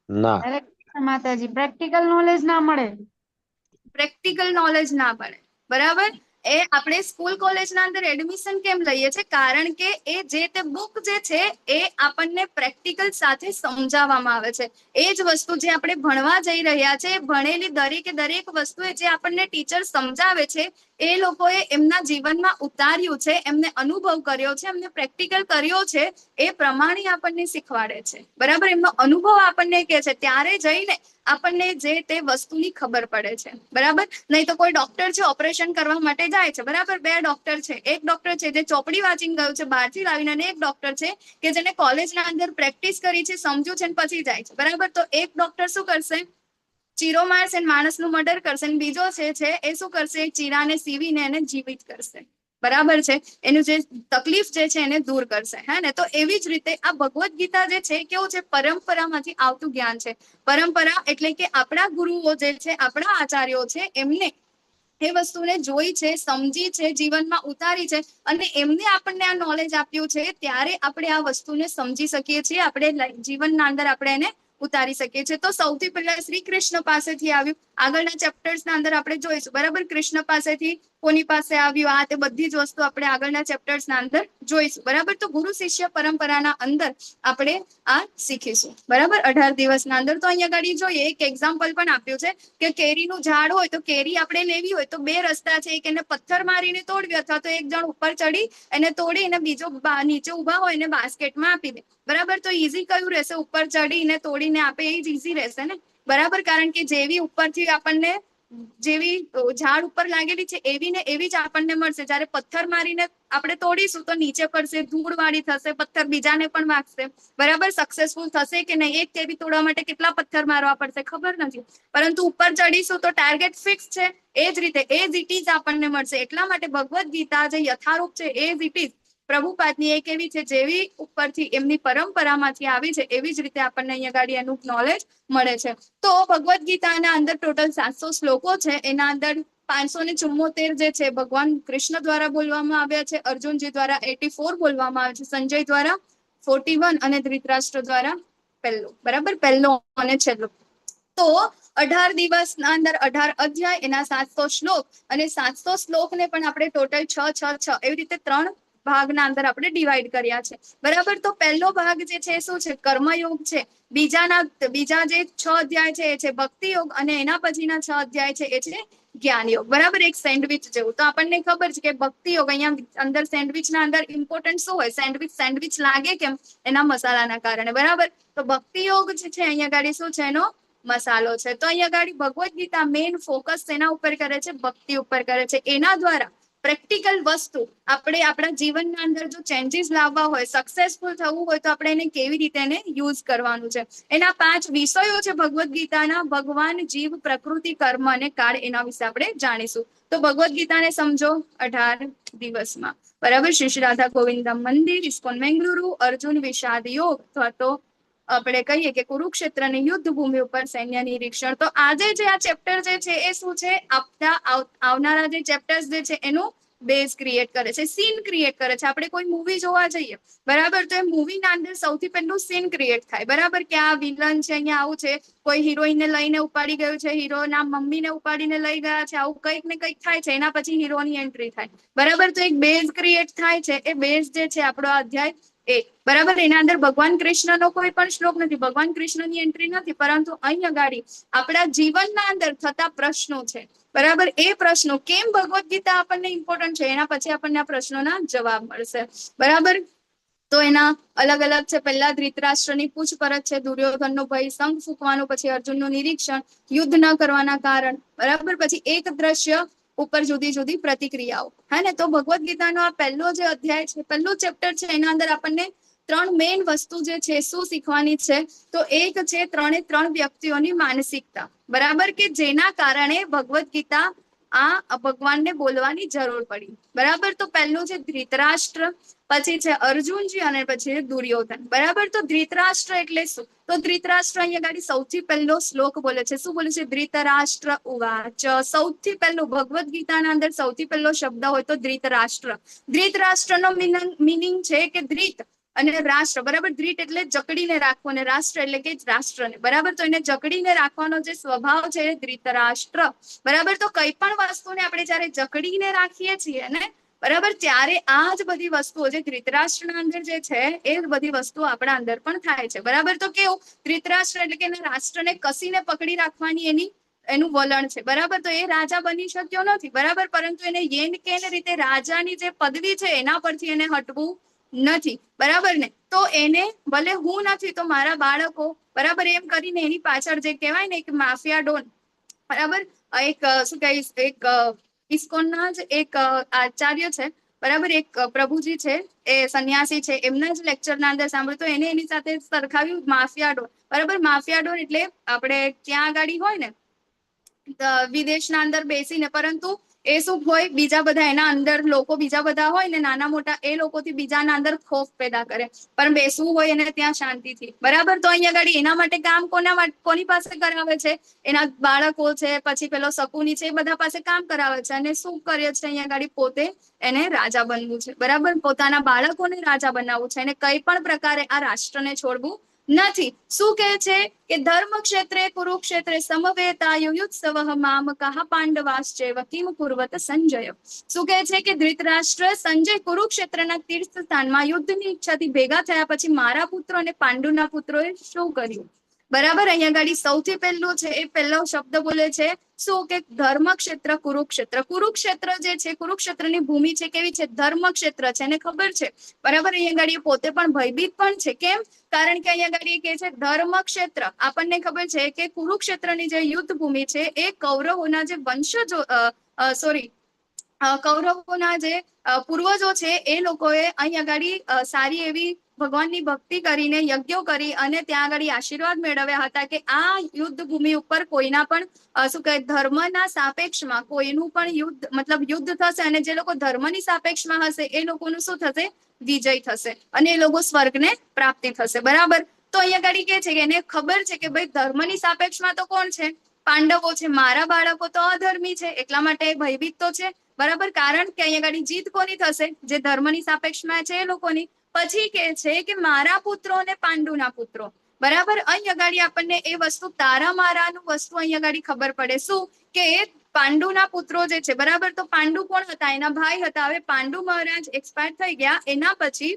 ના. હરે કૃષ્ણ માતાજી, પ્રેક્ટિકલ નોલેજ ના મળે. પ્રેક્ટિકલ નોલેજ ના મળે, બરાબર? એ આપણે સ્કૂલ કોલેજના અંદર એડમિશન કેમ લઈએ છીએ? કારણ કે એ જે તે બુક જે છે એ આપણને પ્રેક્ટિકલ સાથે સમજાવવામાં આવે છે. એ જ વસ્તુ જે આપણે ભણવા જઈ રહ્યા છે, ભણેલી દરેકે દરેક વસ્તુ એ જે આપણને ટીચર સમજાવે છે એ લોકોએ એમના જીવનમાં ઉતાર્યું છે, એમને અનુભવ કર્યો છે, એમને પ્રેક્ટિકલ કર્યો છે, એ પ્રમાણે આપણને શીખવાડે છે, બરાબર? એમનો અનુભવ આપણને કહે છે, ત્યારે જઈને આપણને જે તે વસ્તુની ખબર પડે છે, બરાબર? નહીં તો કોઈ ડોક્ટર છે, ઓપરેશન કરવા માટે જાય છે, બરાબર? બે ડોક્ટર છે, એક ડોક્ટર છે જે ચોપડી વાંચીને ગયું છે બહારથી લાવીને, અને એક ડોક્ટર છે કે જેને કોલેજના અંદર પ્રેક્ટિસ કરી છે, સમજ્યું છે અને પછી જાય છે, બરાબર? તો એક ડોક્ટર શું કરશે? ચીરો મારશે અને માણસનું મર્ડર કરશે, અને બીજો છે એ શું કરશે? ચીરાને સીવીને એને જીવિત કરશે, બરાબર છે? એનું જે તકલીફ જે છે એને દૂર કરશે, હે ને? તો એવી જ રીતે આ ભગવદ્ ગીતા જે છે કેવું છે? પરંપરામાંથી આવતું જ્ઞાન છે. પરંપરા એટલે કે આપણા ગુરુઓ જે છે, આપણા આચાર્યો છે, એમને એ વસ્તુને જોઈ છે, સમજી છે, જીવનમાં ઉતારી છે અને એમને આપણને આ નોલેજ આપ્યું છે, ત્યારે આપણે આ વસ્તુને સમજી શકીએ છીએ, આપણે જીવનના અંદર આપણે એને ઉતારી શકીએ છીએ. તો સૌથી પહેલા શ્રી કૃષ્ણ પાસેથી આવ્યું. આગળના ચેપ્ટર્સ ના અંદર આપણે જોઈશું, બરાબર? કૃષ્ણ પાસેથી કોની પાસે આવ્યું, આ તે બધી જ વસ્તુ આપણે આગળના ચેપ્ટર્સ ના અંદર જોઈશું, બરાબર? તો ગુરુ શિષ્ય પરંપરાના અંદર આપણે આ શીખીશું, બરાબર? 18 દિવસના અંદર. તો અહીંયા આગળ જોઈએ, એક એક્ઝામ્પલ પણ આપ્યું છે કે કેરીનું ઝાડ હોય તો કેરી આપણે લેવી હોય તો બે રસ્તા છે, એક એને પથ્થર મારીને તોડવી અથવા તો એક જણ ઉપર ચડી એને તોડી અને બીજો નીચે ઉભા હોય એને બાસ્કેટમાં આપી દે, બરાબર? તો ઈઝી કયું રહેશે? ઉપર ચડીને તોડીને આપે એ જ ઈઝી રહેશે ને, બરાબર? કારણ કે જેવી ઉપરથી આપણને જેવી ઝાડ ઉપર લાગેલી છે એવી ને એવી જ આપણને મળશે. જ્યારે પથ્થર મારીને આપણે તોડીશું તો નીચે પડશે, ધૂળ વાળી થશે, પથ્થર બીજાને પણ વાગશે. બરાબર? સક્સેસફુલ થશે કે નહીં? એક કેરી તોડવા માટે કેટલા પથ્થર મારવા પડશે ખબર નથી, પરંતુ ઉપર ચડીશું તો ટાર્ગેટ ફિક્સ છે. એ જ રીતે એઝ it is આપણને મળશે. એટલા માટે ભગવદ્ ગીતા જે યથારૂપ છે, એઝ it is પ્રભુપાદની એક એવી છે, જેવી ઉપરથી એમની પરંપરામાંથી આવી છે, એવી જ રીતે આપણને અહીંયા ગાડી એનું નોલેજ મળે છે. તો ભગવદ્ ગીતાના અંદર ટોટલ 700 શ્લોકો છે. એના અંદર 574 જે છે ભગવાન કૃષ્ણ દ્વારા બોલવામાં આવ્યા છે, અર્જુનજી દ્વારા 84 બોલવામાં આવે છે, સંજય દ્વારા 41 અને ધૃતરાષ્ટ્ર દ્વારા પહેલો, બરાબર, પહેલો અને છેલ્લો. તો 18 દિવસના અંદર 18 અધ્યાય, એના 700 શ્લોક, અને 700 શ્લોકને પણ આપણે ટોટલ 6 6 6 એવી રીતે ત્રણ ભાગના અંદર આપણે ડિવાઈડ કર્યા છે. બરાબર? તો પહેલો ભાગ જે છે શું છે? કર્મયોગ છે. બીજા જે 6 અધ્યાય છે એ છે ભક્તિ યોગ, અને એના પછીના 6 અધ્યાય છે એ છે જ્ઞાન યોગ. બરાબર? એક સેન્ડવિચ જેવું. તો આપણને ખબર છે કે ભક્તિ યોગ અહીંયા અંદર સેન્ડવિચ ના અંદર ઇમ્પોર્ટન્ટ શું હોય? સેન્ડવિચ સેન્ડવિચ લાગે કેમ? એના મસાલાના કારણે. બરાબર? તો ભક્તિ યોગ જે છે અહીંયા ગાડી શું છે? એનો મસાલો છે. તો અહીંયા ગાડી ભગવદ્ ગીતા મેઇન ફોકસ એના ઉપર કરે છે, ભક્તિ ઉપર કરે છે. એના દ્વારા પ્રેક્ટિકલ વસ્તુ આપણે આપણા જીવનના અંદર જો ચેન્જીસ લાવવા હોય, સક્સેસફુલ થવું હોય, તો આપણે એને કેવી રીતે એને યુઝ કરવાનું છે. એના 5 વિષયો છે ભગવદ્ ગીતાના: ભગવાન, જીવ, પ્રકૃતિ, કર્મ અને કાળ. એના વિશે આપણે જાણીશું. તો ભગવદ્ ગીતાને સમજો 18 દિવસમાં. બરાબર? શ્રી શ્રી રાધા ગોવિંદમ મંદિર, ઇસ્કોન બેંગલુરુ. અર્જુન વિષાદ યોગ અથવા તો આપણે કહીએ કે કુરુક્ષેત્રની યુદ્ધ ભૂમિ ઉપર સૈન્ય નિરીક્ષણ. તો આજે જે આ ચેપ્ટર જે છે એ શું છે? આપતા આવનારા જે ચેપ્ટર્સ જે છે એનું બેઝ ક્રિએટ કરે છે, સીન ક્રિએટ કરે છે. આપણે કોઈ મૂવી જોવા જઈએ, બરાબર, તો એ મૂવીના અંદર સૌથી પહેલું સીન ક્રિએટ થાય, બરાબર, કે આ વિલન છે, અહીંયા આવું છે, કોઈ હિરોઈનને લઈને ઉપાડી ગયું છે, હીરોના મમ્મીને ઉપાડીને લઈ ગયા છે, આવું કંઈક ને કંઈક થાય છે. એના પછી હીરોની એન્ટ્રી થાય, બરાબર. તો એક બેઝ ક્રિએટ થાય છે. એ બેઝ જે છે આપણો આ અધ્યાય 1, બરાબર. એના અંદર ભગવાન કૃષ્ણનો કોઈ પણ શ્લોક નથી, ભગવાન કૃષ્ણની એન્ટ્રી નથી, પરંતુ અહીં અગાડી આપણા જીવનના અંદર થતા પ્રશ્નો છે, બરાબર. એ પ્રશ્નો કેમ ભગવદ્ ગીતા આપણને ઇમ્પોર્ટન્ટ છે, એના પછી આપણને આ પ્રશ્નોના જવાબ મળશે. બરાબર? તો એના અલગ અલગ છે. પહેલા ધૃતરાષ્ટ્રની પૂછપરછ છે, દુર્યોધનનો ભય, શંખ ફૂંકવાનો, પછી અર્જુનનું નિરીક્ષણ, યુદ્ધ ન કરવાના કારણ, બરાબર, પછી એક દ્રશ્ય ઉપર જુદી જુદી પ્રતિક્રિયાઓ, હે ને? તો ભગવદ્ ગીતાનો આ પહેલો જે અધ્યાય છે, પહેલું ચેપ્ટર છે, એના અંદર આપણને ત્રણ મેઇન વસ્તુ જે છે શું શીખવાની છે? તો એક છે ત્રણે ત્રણ વ્યક્તિઓની માનસિકતા, બરાબર, કે જેના કારણે ભગવદ્ ગીતા આ ભગવાનને બોલવાની જરૂર પડી. બરાબર? તો પહેલું છે ધૃતરાષ્ટ્ર, પછી છે અર્જુનજી અને પછી છે દુર્યોધન. બરાબર? તો ધૃતરાષ્ટ્ર એટલે શું? તો ધૃતરાષ્ટ્ર અહીંયા ગાડી સૌથી પહેલો શ્લોક બોલે છે. શું બોલે છે? ધૃતરાષ્ટ્ર ઉવાચ. સૌથી પહેલું ભગવદ્ ગીતાના અંદર સૌથી પહેલો શબ્દ હોય તો ધૃતરાષ્ટ્ર. ધૃતરાષ્ટ્રનો મિનિંગ છે કે ધૃત અને રાષ્ટ્ર, બરાબર. ધૃત એટલે જકડીને રાખવું અને રાષ્ટ્ર એટલે કે રાષ્ટ્રને, બરાબર. તો એને જકડીને રાખવાનો જે સ્વભાવ છે એ ધૃતરાષ્ટ્ર, બરાબર. તો કઈ પણ વસ્તુને આપણે જયારે જકડીને રાખીએ છીએ ને, બરાબર, ત્યારે આ જ બધી વસ્તુઓ જે ધૃતરાષ્ટ્રના અંદર જે છે એ બધી વસ્તુઓ આપણા અંદર પણ થાય છે. બરાબર? તો કેવું? ધૃતરાષ્ટ્ર એટલે કે એના રાષ્ટ્રને કસીને પકડી રાખવાની એની એનું વલણ છે. બરાબર? તો એ રાજા બની શક્યો નથી, બરાબર, પરંતુ એને યેન can રીતે રાજાની જે પદવી છે એના પરથી એને હટવું નથી, બરાબર ને? તો એને ભલે હું નથી તો મારા બાળકો, બરાબર, એમ કરીને એની પાછળ જે કહેવાય ને એક માફિયા ડોન, બરાબર, એક શું કહીશ, એક ઇસ્કોનના જ એક આચાર્ય છે, બરાબર, એક પ્રભુજી છે, એ સંન્યાસી છે, એમના જ લેક્ચરના અંદર સાંભળ્યું તો એને એની સાથે સરખાવ્યું માફિયા ડોન, બરાબર. માફિયા ડોન એટલે આપણે ક્યાં ગાડી હોય ને વિદેશના અંદર બેસીને, પરંતુ એ શું હોય, બીજા બધા એના અંદર લોકો બીજા બધા હોય ને નાના મોટા, એ લોકોથી બીજાના અંદર ખોફ પેદા કરે, પણ બેસવું હોય એને ત્યાં શાંતિથી. બરાબર? તો અહીંયા ગાડી એના માટે કામ કોના કોની પાસે કરાવે છે? એના બાળકો છે, પછી પેલો શકુની છે, એ બધા પાસે કામ કરાવે છે. અને શું કરે છે અહીંયા ગાડી? પોતે એને રાજા બનવું છે, બરાબર, પોતાના બાળકોને રાજા બનાવવું છે, એને કઈ પણ પ્રકારે આ રાષ્ટ્રને છોડવું નથી. શું કહે છે કે ધર્મ ક્ષેત્રે કુરુક્ષેત્રે સમવેતાયુયુત્સવઃ મામકાઃ પાંડવાશ્ચૈવ કિમ કુર્વત સંજય. શું કહે છે કે ધૃતરાષ્ટ્ર, સંજય કુરુક્ષેત્રના તીર્થ સ્થાનમાં યુદ્ધની ઈચ્છાથી ભેગા થયા પછી મારા પુત્રો અને પાંડુના પુત્રોએ શું કર્યું? બરાબર, અહીંયા ગાડી સૌથી પહેલું છે એ પહેલો શબ્દ બોલે છે શું કે ધર્મક્ષેત્ર કુરુક્ષેત્ર. કુરુક્ષેત્ર જે છે, કુરુક્ષેત્રની ભૂમિ છે કેવી છે? ધર્મક્ષેત્ર છે, એને ખબર છે. બરાબર, અહીંયા ગાડી પોતે પણ ભયભીત પણ છે. કેમ? કારણ કે અહીંયા ગાડી કહે છે ધર્મક્ષેત્ર. આપણને ખબર છે કે કુરુક્ષેત્રની જે યુદ્ધ ભૂમિ છે એ કૌરવોના જે વંશજો, સોરી, કૌરવોના જે પૂર્વજો છે એ લોકોએ અહીં આગળ સારી એવી ભગવાનની ભક્તિ કરીને યજ્ઞો કરી અને ત્યાં આગળ આશીર્વાદ મેળવ્યા હતા કે આ યુદ્ધ ભૂમિ ઉપર કોઈના પણ શું કહે, ધર્મના સાપેક્ષમાં કોઈનું પણ યુદ્ધ, મતલબ યુદ્ધ થશે અને જે લોકો ધર્મની સાપેક્ષમાં હશે એ લોકોનું શું થશે? વિજય થશે અને એ લોકો સ્વર્ગને પ્રાપ્તિ થશે. બરાબર, તો અહીંયા આગળ કહે છે કે એને ખબર છે કે ભાઈ ધર્મની સાપેક્ષમાં તો કોણ છે? પાંડવો છે. મારા બાળકો તો અધર્મી છે, એટલા માટે ભયભીત તો છે. બરાબર, કારણ કે અહીંયા આગળ જીત કોની થશે? જે ધર્મની સાપેક્ષમાં છે એ લોકોની. પછી કે છે કે મારા પુત્રો અને પાંડુના પુત્રો. બરાબર, અહીં અગાડી આપણને એ વસ્તુ તારા મારાનું વસ્તુ અહીં અગાડી ખબર પડે શું કે પાંડુના પુત્રો જે છે, બરાબર, તો પાંડુ કોણ હતા? એના ભાઈ હતા. હવે પાંડુ મહારાજ એક્સપાયર થઈ ગયા, એના પછી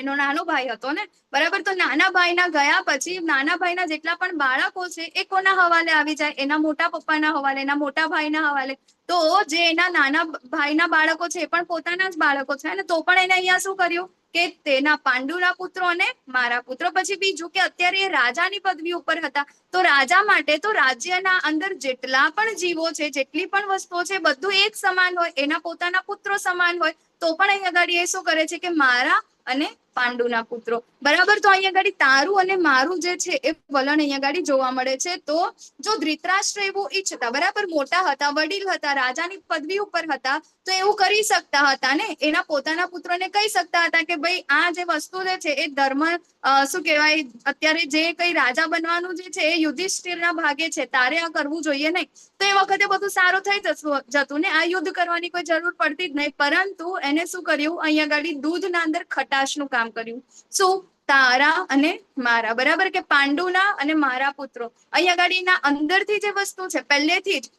એનો નાનો ભાઈ હતો ને, બરાબર, તો નાના ભાઈના ગયા પછી નાના ભાઈના જેટલા પણ બાળકો છે એ કોના હવાલે આવી જાય? એના મોટા પપ્પાના હવાલે, એના મોટા ભાઈના હવાલે. તો જે એના નાના ભાઈના બાળકો છે એ પણ પોતાના જ બાળકો છે ને, તો પણ એને અહીંયા શું કર્યું કે તેના પાંડુના પુત્રો અને મારા પુત્રો. પછી બીજું કે અત્યારે એ રાજાની પદવી ઉપર હતા, તો રાજા માટે તો રાજ્યના અંદર જેટલા પણ જીવો છે, જેટલી પણ વસ્તુઓ છે, બધું એક સમાન હોય, એના પોતાના પુત્રો સમાન હોય, તો પણ અહીં આગળ એ શું કરે છે કે મારા અને પાંડુના પુત્રો. બરાબર, તો અહીંયા આગળ તારું અને મારું જે છે એ વલણ અહીંયા આગળ જોવા મળે છે. તો જો ધૃતરાષ્ટ્ર એવું ઈચ્છતા, બરાબર, મોટા હતા, વડીલ હતા, રાજાની પદવી ઉપર હતા, તો એવું કરી શકતા હતા ને, એના પોતાના પુત્રોને કહી શકતા હતા કે ભાઈ આ જે વસ્તુ જે છે એ ધર્મ, શું કહેવાય, અત્યારે જે કઈ રાજા બનવાનું જે છે એ યુધિષ્ઠિરના ભાગે છે, તારે આ કરવું જોઈએ નહીં. તો એ વખતે બધું સારું થઈ જતું ને, આ યુદ્ધ કરવાની કોઈ જરૂર પડતી જ નહીં. પરંતુ એને શું કર્યું? અહીંયા આગળ દૂધના અંદર ખટાશનું કામ કર્યું. શું? તારા અને મારા. બરાબર, કે પાંડુના અને મારા પુત્રો. અહીંયા ગાડીના અંદરથી જે વસ્તુ છે પહેલેથી જ,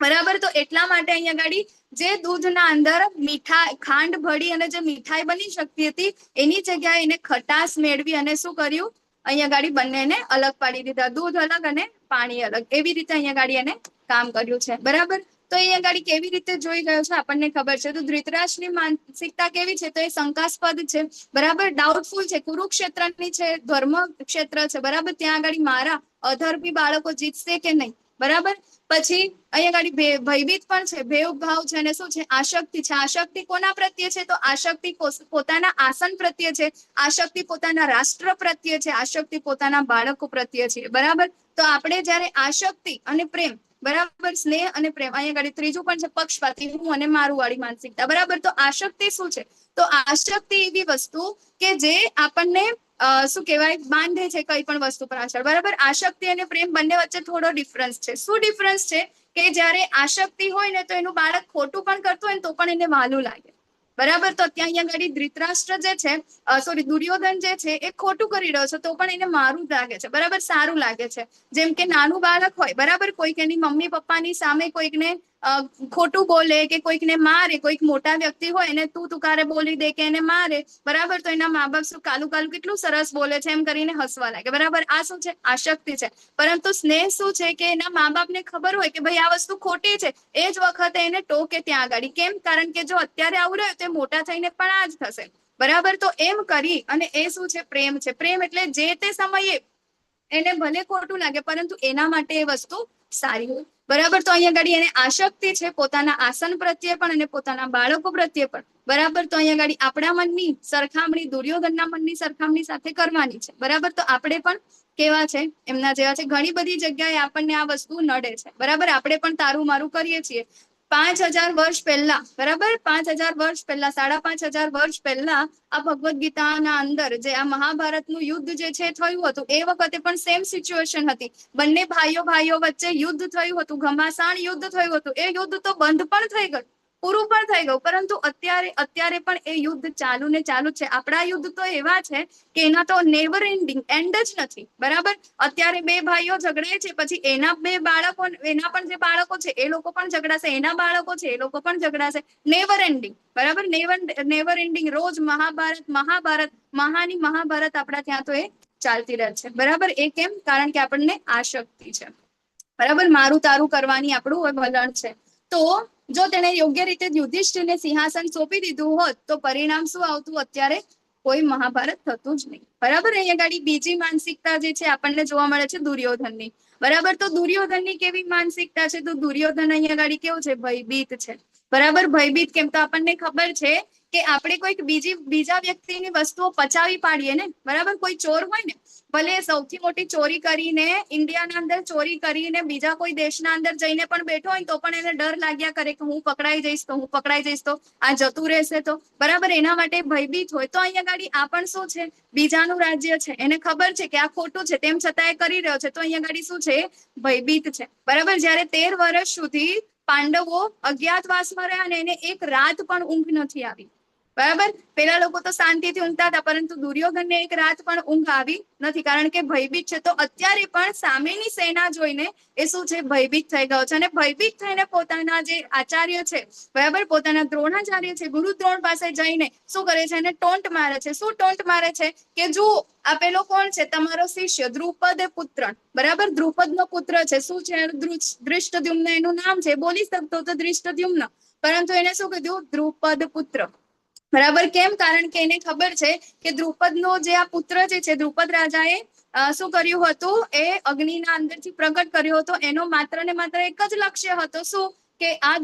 બરાબર, તો એટલા માટે અહીંયા ગાડી જે દૂધના અંદર મીઠા ખાંડ ભળી અને જે મીઠાઈ બની શકતી હતી એની જગ્યાએ એને ખટાશ મેળવી અને શું કર્યું? અહીંયા ગાડી બંનેને અલગ પાડી દીધા, દૂધ અલગ અને પાણી અલગ. એવી રીતે અહીંયા ગાડી એને કામ કર્યું છે. બરાબર, તો અહીંયા ગાડી કેવી રીતે જોઈ ગયો છે આપણને ખબર છે. તો ધૃતરાષ્ટ્રની માનસિકતા કેવી છે? તો એ શંકાસ્પદ છે, બરાબર, ડાઉટફુલ છે. કુરુક્ષેત્રની છે, ધર્મ ક્ષેત્ર છે, બરાબર, ત્યાં આગળ મારા અધર્મી બાળકો જીતશે કે નહીં? બરાબર, પછી અહીંયા ગાડી ભયભીત પણ છે, ભેદભાવ છે અને શું છે? આસક્તિ છે. આસક્તિ કોના પ્રત્યે છે? તો આસક્તિ પોતાના આસન પ્રત્યે છે, આસક્તિ પોતાના રાષ્ટ્ર પ્રત્યે છે, આસક્તિ પોતાના બાળકો પ્રત્યે છે. બરાબર, તો આપણે જયારે આસક્તિ અને પ્રેમ, બરાબર, સ્નેહ અને પ્રેમ, અહીંયા આગળ ત્રીજું પણ છે પક્ષપાતી, હું અને મારું વાળી માનસિકતા. બરાબર, તો આસક્તિ શું છે? તો આસક્તિ એવી વસ્તુ કે જે આપણને શું કહેવાય, બાંધે છે કઈ પણ વસ્તુ પર આશા. બરાબર, આસક્તિ અને પ્રેમ બંને વચ્ચે થોડો ડિફરન્સ છે. શું ડિફરન્સ છે? કે જયારે આસક્તિ હોય ને તો એનું બાળક ખોટું પણ કરતું હોય ને તો પણ એને વાલું લાગે. બરાબર, તો ત્યાં અહીંયા આગળ ધૃતરાષ્ટ્ર જે છે, સોરી દુર્યોધન જે છે એ ખોટું કરી રહ્યો છે તો પણ એને મારું લાગે છે, બરાબર, સારું લાગે છે. જેમ કે નાનું બાળક હોય, બરાબર, કોઈક એની મમ્મી પપ્પાની સામે કોઈકને ખોટું બોલે કે કોઈકને મારે, કોઈક મોટા વ્યક્તિ હોય એને તું તુકારે બોલી દે કે એને મારે, બરાબર, તો એના મા બાપ શું કાલુ કાલુ કેટલું સરસ બોલે છે એમ કરીને હસવા લાગે. બરાબર, આ શું છે? આસક્તિ છે. પરંતુ સ્નેહ શું છે કે એના મા બાપને ખબર હોય કે ભાઈ આ વસ્તુ ખોટી છે, એ જ વખતે એને ટોકે ત્યાં આગળ. કેમ? કારણ કે જો અત્યારે આવું રહ્યું તો મોટા થઈને પણ આ જ થશે. બરાબર, તો એમ કરી અને એ શું છે? પ્રેમ છે. પ્રેમ એટલે જે તે સમયે એને ભલે ખોટું લાગે પરંતુ એના માટે એ વસ્તુ સારી હોય. બરાબર, તો અહીંયા આગળ એને આસક્તિ છે પોતાના આસન પ્રત્યે પણ અને પોતાના બાળકો પ્રત્યે પણ. બરાબર, તો અહીંયા આગળ આપણા મનની સરખામણી દુર્યોધનના મનની સરખામણી સાથે કરવાની છે. બરાબર, તો આપણે પણ કેવા છે? એમના જેવા છે. ઘણી બધી જગ્યાએ આપણને આ વસ્તુ નડે છે. બરાબર, આપણે પણ તારું મારું કરીએ છીએ. 5000 વર્ષ પહેલા, બરાબર, 5000 વર્ષ પહેલા, 5500 વર્ષ પહેલા આ ભગવદ્ ગીતાના અંદર જે આ મહાભારતનું યુદ્ધ જે છે થયું હતું, એ વખતે પણ સેમ સિચ્યુએશન હતી. બંને ભાઈઓ ભાઈઓ વચ્ચે યુદ્ધ થયું હતું, ઘમાસાણ યુદ્ધ થયું હતું. એ યુદ્ધ તો બંધ પણ થઈ ગયું, પૂરું પણ થઈ ગયું, પરંતુ અત્યારે અત્યારે પણ એ યુદ્ધ ચાલુ ને ચાલુ છે. આપણા યુદ્ધ તો એવા છે કે એના તો નેવર એન્ડિંગ, એન્ડ જ નથી. બરાબર, અત્યારે બે ભાઈઓ ઝઘડાય છે, પછી એના બે બાળકો, એના પણ જે બાળકો છે એ લોકો પણ ઝઘડાશે, એના બાળકો છે એ લોકો પણ ઝઘડાશે. Never ending. બરાબર, નેવર નેવર એન્ડિંગ. રોજ મહાભારત મહાભારત, મહાની મહાભારત આપણા ત્યાં તો એ ચાલતી રહે છે. બરાબર? એ કેમ? કારણ કે આપણને આસક્તિ છે. બરાબર? મારું તારું કરવાની આપણું વલણ છે. તો જો તેને યોગ્ય રીતે યુધિષ્ઠિરને સિંહાસન સોંપી દીધું હોત તો પરિણામ શું આવતું? અત્યારે કોઈ મહાભારત થતું જ નહીં. બરાબર? અહીંયા ગાડી બીજી માનસિકતા જે છે આપણને જોવા મળે છે દુર્યોધનની. બરાબર? તો દુર્યોધનની કેવી માનસિકતા છે? તો દુર્યોધન અહીંયા ગાડી કેવું છે? ભયભીત છે. બરાબર? ભયભીત કેમ? તો આપણને ખબર છે કે આપણે કોઈક બીજા વ્યક્તિની વસ્તુઓ પચાવી પાડીએ ને, બરાબર, કોઈ ચોર હોય ને, ભલે સૌથી મોટી ચોરી કરીને ઇન્ડિયાના અંદર ચોરી કરીને બીજા કોઈ દેશના અંદર જઈને પણ બેઠો હોય ને, તો પણ એને ડર લાગ્યા કરે કે હું પકડાઈ જઈશ તો, હું પકડાઈ જઈશ તો, આ જતું રહેશે તો. બરાબર? એના માટે ભયભીત હોય. તો અહીંયા ગાડી આ પણ શું છે? બીજાનું રાજ્ય છે, એને ખબર છે કે આ ખોટું છે, તેમ છતાં એ કરી રહ્યો છે. તો અહીંયા ગાડી શું છે? ભયભીત છે. બરાબર? જયારે 13 વર્ષ સુધી પાંડવો અજ્ઞાતવાસમાં રહ્યા અને એને એક રાત પણ ઊંઘ નથી આવી. બરાબર? પેલા લોકો તો શાંતિથી ઊંઘતા હતા, પરંતુ દુર્યોધનને એક રાત પણ ઊંઘ આવી નથી, કારણ કે ભયભીત છે. તો અત્યારે પણ સામેની સેના જોઈને એ શું છે? ભયભીત થઈ ગયો છે. અને ભયભીત થઈને પોતાના જે આચાર્ય છે, બરાબર, પોતાના દ્રોણાચાર્ય છે, ગુરુ દ્રોણ પાસે જઈને શું કરે છે? એને ટોન્ટ મારે છે. શું ટોન્ટ મારે છે? કે જુઓ, આ પેલો કોણ છે? તમારો શિષ્ય દ્રુપદ પુત્ર. બરાબર? દ્રુપદ નો પુત્ર છે. શું છે? ધૃષ્ટદ્યુમ્ન એનું નામ છે. બોલી શકતો તો ધૃષ્ટદ્યુમ્ન, પરંતુ એને શું કીધું? દ્રુપદ પુત્ર. બરાબર? કેમ? કારણ કે એને ખબર છે કે દ્રુપદનો જે આ પુત્ર જે છે, દ્રુપદ રાજાએ શું કર્યું હતું? એ અગ્નિના અંદરથી પ્રગટ કર્યો હતો. એનો માત્ર ને માત્ર એક જ લક્ષ્ય હતો. શું? કે આ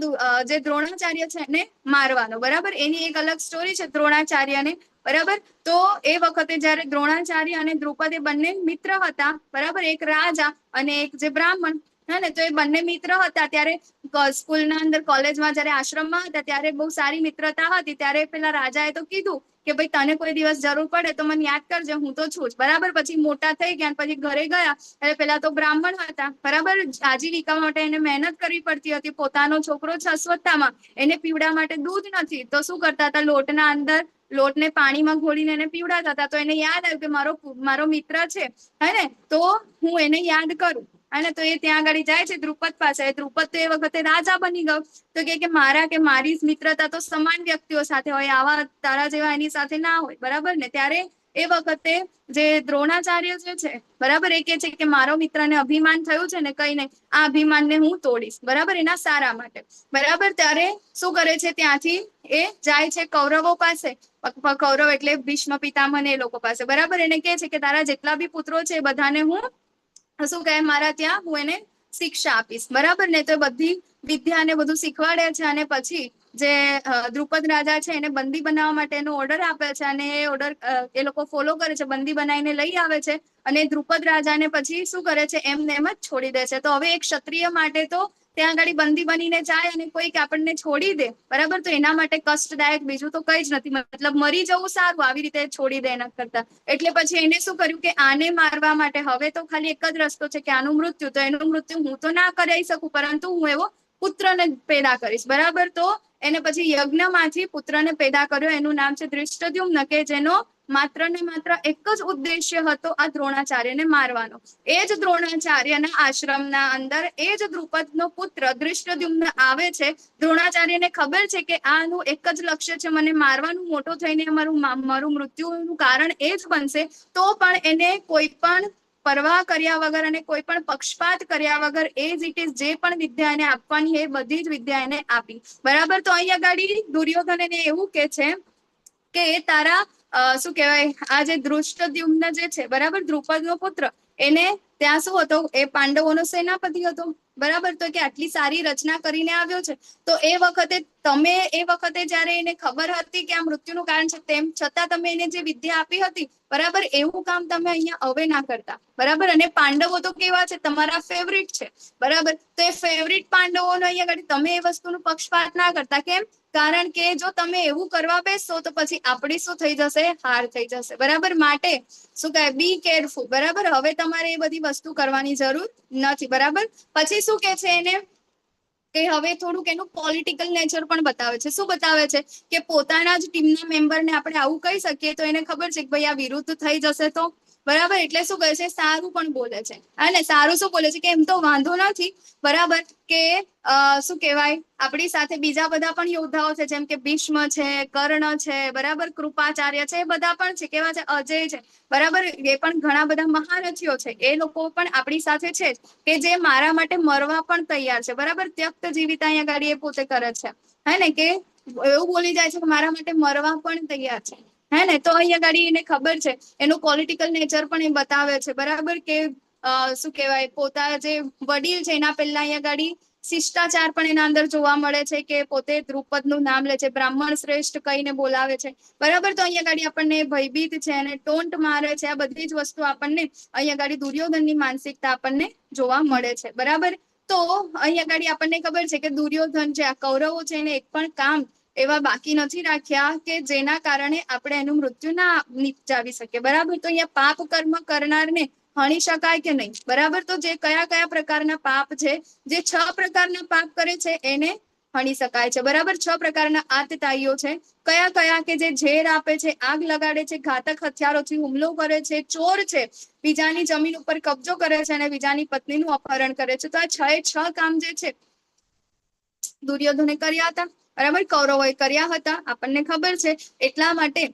જે દ્રોણાચાર્ય છે એને મારવાનો. બરાબર? એની એક અલગ સ્ટોરી છે દ્રોણાચાર્યને. બરાબર? તો એ વખતે જયારે દ્રોણાચાર્ય અને દ્રુપદ એ બંને મિત્ર હતા, બરાબર, એક રાજા અને એક જે બ્રાહ્મણ, હે ને, તો એ બંને મિત્ર હતા. ત્યારે સ્કૂલના અંદર, કોલેજમાં જયારે આશ્રમમાં હતા ત્યારે બહુ સારી મિત્રતા હતી. ત્યારે પેલા રાજાએ તો કીધું કે ભાઈ, તને કોઈ દિવસ જરૂર પડે તો મને યાદ કરજે, હું તો છું જ. બરાબર? પછી મોટા થઈ ગયા, પછી ઘરે ગયા એટલે પેલા તો બ્રાહ્મણ હતા, બરાબર, આજીવિકા માટે એને મહેનત કરવી પડતી હતી. પોતાનો છોકરો છે અશ્વત્થામા, એને પીવડા માટે દૂધ નથી, તો શું કરતા હતા? લોટના અંદર લોટને પાણીમાં ઘોળીને એને પીવડાતા હતા. તો એને યાદ આવ્યું કે મારો મિત્ર છે, હે ને, તો હું એને યાદ કરું. અને તો એ ત્યાં આગળ જાય છે દ્રુપદ પાસે. દ્રુપદ તો એ વખતે રાજા બની ગયો. તો કે મારા કે મારી મિત્રતા તો સમાન વ્યક્તિઓ સાથે હોય, આવા તારા જેવા એની સાથે ના હોય. બરાબર ને? ત્યારે એ વખતે જે દ્રોણાચાર્ય જે છે, બરાબર, એ કે છે કે મારો મિત્રને અભિમાન થયું છે ને, કઈ નહીં, આ અભિમાનને હું તોડીશ. બરાબર? એના સારા માટે. બરાબર? ત્યારે શું કરે છે? ત્યાંથી એ જાય છે કૌરવો પાસે. કૌરવ એટલે ભીષ્મ પિતામહ ને એ લોકો પાસે. બરાબર? એને કહે છે કે તારા જેટલા બી પુત્રો છે એ બધાને હું શું કહે, મારા ત્યાં હું એને શિક્ષા આપીશ. બરાબર ને? તો બધી વિદ્યાને બધું શીખવાડે છે અને પછી જે દ્રુપદ રાજા છે એને બંદી બનાવવા માટેનો ઓર્ડર આપે છે અને એ ઓર્ડર એ લોકો ફોલો કરે છે, બંદી બનાવીને લઈ આવે છે અને દ્રુપદ રાજાને પછી શું કરે છે? એમને એમ જ છોડી દે છે. તો હવે એક ક્ષત્રિય માટે તો ત્યાં આગળ બંદી બનીને જાય અને કોઈક આપણને છોડી દે, બરાબર, તો એના માટે કષ્ટદાયક બીજું તો કઈ જ નથી. મતલબ મરી જવું સારું આવી રીતે છોડી દે એના કરતા. એટલે પછી એને શું કર્યું કે આને મારવા માટે હવે તો ખાલી એક જ રસ્તો છે કે આનું મૃત્યુ. તો એનું મૃત્યુ હું તો ના કરાવી શકું, પરંતુ હું એવો પુત્રને પેદા કરીશ. બરાબર? તો એને પછી યજ્ઞમાંથી પુત્રને પેદા કર્યો, એનું નામ છે ધૃષ્ટદ્યુમ્ન, કે જેનો માત્ર ને માત્ર એક જ ઉદ્દેશ્ય હતો, આ દ્રોણાચાર્યને મારવાનો. એ જ દ્રોણાચાર્યના આશ્રમના અંદર એ જ દ્રુપદનો પુત્ર ધૃષ્ટદ્યુમ્ન આવે છે. દ્રોણાચાર્યને ખબર છે કે આનું એક જ લક્ષ્ય છે, મને મારવાનું, મોટો થઈને મારું મૃત્યુનું કારણ એ જ બનશે. તો પણ એને કોઈ પણ પરવાહ કર્યા વગર અને કોઈ પણ પક્ષપાત કર્યા વગર એઝ it is જે પણ વિદ્યા એને આપવાની એ બધી જ વિદ્યા એને આપી. બરાબર? તો અહીંયા ગાડી દુર્યોધન એને એવું કે છે કે તારા શું કહેવાય, આ જે ધૃષ્ટદ્યુમ્ન જે છે, બરાબર, દ્રુપદનો પુત્ર, એને ત્યાં શું હતો? એ પાંડવોનો સેનાપતિ હતો. બરાબર? તો કે આટલી સારી રચના કરીને આવ્યો છે, તો એ વખતે તમે, એ વખતે જયારે એને ખબર હતી કે આ મૃત્યુનું કારણ છે, તેમ છતાં તમે એને જે વિદ્યા આપી હતી, બરાબર, એવું કામ તમે અહીંયા હવે ના કરતા. બરાબર? અને પાંડવો તો કેવા છે? તમારા ફેવરિટ છે. બરાબર? તો એ ફેવરિટ પાંડવોનો અહીંયા આગળ તમે એ વસ્તુનું પક્ષપાત ના કરતા. કેમ? કારણ કે જો તમે એવું કરવા બેસશો તો પછી આપણી શું થઈ જશે? હાર થઈ જશે. બરાબર? માટે શું કહે, બી કેરફુલ. બરાબર? હવે તમારે એ બધી વસ્તુ કરવાની જરૂર નથી. બરાબર? પછી શું કે છે એને કે હવે થોડુંક એનું પોલિટિકલ નેચર પણ બતાવે છે. શું બતાવે છે? કે પોતાના જ ટીમના મેમ્બરને આપણે આવું કહી શકીએ તો એને ખબર છે કે ભાઈ આ વિરુદ્ધ થઈ જશે તો. બરાબર? એટલે શું કહે છે? સારું પણ બોલે છે. અને સારું શું બોલે છે? કે એમ તો વાંધો નથી, બરાબર, કે શું કહેવાય, આપણી સાથે બીજા બધા પણ યોદ્ધાઓ છે, જેમ કે ભીષ્મ છે, કર્ણ છે, બરાબર, કૃપાચાર્ય છે, એ બધા પણ છે. કેવા છે? અજય છે, બરાબર, એ પણ ઘણા બધા મહારથીઓ છે, એ લોકો પણ આપણી સાથે છે જ, કે જે મારા માટે મરવા પણ તૈયાર છે, બરાબર. ત્યક્ત જીવિતા અહીંયા ગાડી એ પોતે કરે છે, હે ને, કે એવું બોલી જાય છે કે મારા માટે મરવા પણ તૈયાર છે, હે ને. તો અહીંયા ગાડી એને ખબર છે, એનું પોલિટિકલ નેચર પણ એ બતાવે છે, બરાબર, કે શું કહેવાય, પોતા જે વડીલ છે એના પહેલા અહીંયા ગાડી શિષ્ટાચાર પણ એના અંદર જોવા મળે છે, કે પોતે દ્રુપદનું નામ લે છે, બ્રાહ્મણ શ્રેષ્ઠ કહીને બોલાવે છે, બરાબર. તો અહીંયા ગાડી આપણને ભયભીત છે અને ટોન્ટ મારે છે, આ બધી જ વસ્તુ આપણને અહીંયા ગાડી દુર્યોધનની માનસિકતા આપણને જોવા મળે છે, બરાબર. તો અહીંયા ગાડી આપણને ખબર છે કે દુર્યોધન છે, આ કૌરવો છે, એને એક પણ કામ એવા બાકી નથી રાખ્યા કે જેના કારણે આપણે એનું મૃત્યુ ના નિપજાવી શકીએ, બરાબર. તો અહીંયા પાપ કર્મ કરનારને હણી શકાય કે નહીં? બરાબર. તો જે કયા કયા પ્રકારના પાપ છે, જે 6 પ્રકારના પાપ કરે છે એને હણી શકાય છે, બરાબર. 6 પ્રકારના આતતાઈઓ છે, કયા કયા? કે જે ઝેર આપે છે, આગ લગાડે છે, ઘાતક હથિયારોથી હુમલો કરે છે, ચોર છે, બીજાની જમીન ઉપર કબજો કરે છે અને બીજાની પત્નીનું અપહરણ કરે છે. તો આ 6 એ 6 કામ જે છે દુર્યોધને કર્યા હતા, બરાબર, કૌરવોએ કર્યા હતા, આપણને ખબર છે. એટલા માટે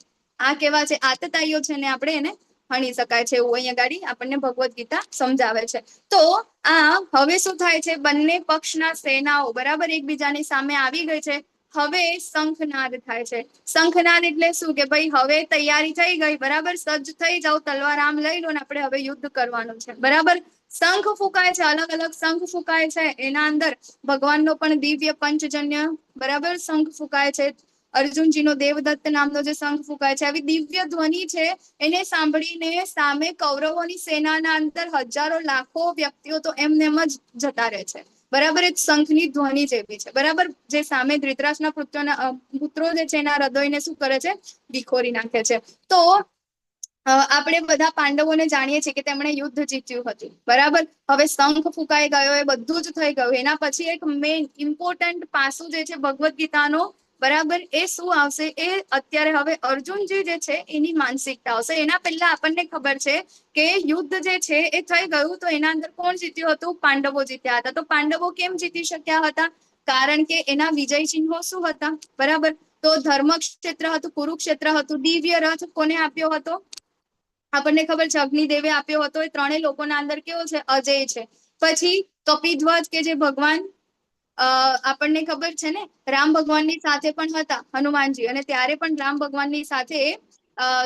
આ કેવા છે? આતતાઈઓ છે ને આપણે એને હણી શકાય છે, એવું અહીંયા ગાડી આપણને ભગવદ્ ગીતા સમજાવે છે. તો આ હવે શું થાય છે? બંને પક્ષના સેનાઓ, બરાબર, એકબીજાની સામે આવી ગઈ છે. હવે શંખનાદ થાય છે. શંખનાદ એટલે શું? કે ભાઈ હવે તૈયારી થઈ ગઈ, બરાબર, સજ્જ થઈ જાઓ, તલવાર આમ લઈ લો ને આપણે હવે યુદ્ધ કરવાનું છે, બરાબર. શંખ ફૂંકાય છે, અલગ અલગ શંખ ફૂંકાય છે, એના અંદર ભગવાનનો પણ દિવ્ય પંચજન્ય, બરાબર, શંખ ફૂંકાય છે, અર્જુનજીનો દેવદત્ત નામનો જે શંખ ફૂંકાય છે, આવી દિવ્ય ધ્વનિ છે એને સાંભળીને સામે કૌરવોની સેનાના અંદર હજારો લાખો વ્યક્તિઓ તો એમને એમ જ જતા રહે છે, બરાબર. એ શંખની ધ્વનિ જેવી છે, બરાબર, જે સામે ધૃતરાષ્ટ્રના પુત્રો જે છે એના હૃદયને શું કરે છે? વિખોરી નાખે છે. તો આપણે બધા પાંડવોને જાણીએ છીએ કે તેમણે યુદ્ધ જીત્યું હતું, બરાબર. હવે શંખ ફૂંકાઈ ગયો, એ બધું જ થઈ ગયું. એના પછી એક મેઇન ઇમ્પોર્ટન્ટ પાસું જે છે ભગવદ્ ગીતાનો, બરાબર, એ શું આવશે? એ અત્યારે હવે અર્જુનજી જે છે એની માનસિકતા આવશે. એના પહેલા આપણને ખબર છે કે યુદ્ધ જે છે એ થઈ ગયું, તો એના અંદર કોણ જીત્યું હતું? પાંડવો જીત્યા હતા. તો પાંડવો કેમ જીતી શક્યા હતા? કારણ કે એના વિજય ચિહ્નો શું હતા? બરાબર, તો ધર્મક્ષેત્ર હતું, કુરુક્ષેત્ર હતું, દિવ્ય રથ કોને આપ્યો હતો? આપણને ખબર છે અગ્નિદેવે આપ્યો હતો. એ ત્રણેય લોકોના અંદર કેવો છે? અજય છે. પછી કપિધ્વજ કે જે ભગવાન આપણને ખબર છે ને, રામ ભગવાનની સાથે પણ હતા હનુમાનજી, અને ત્યારે પણ રામ ભગવાનની સાથે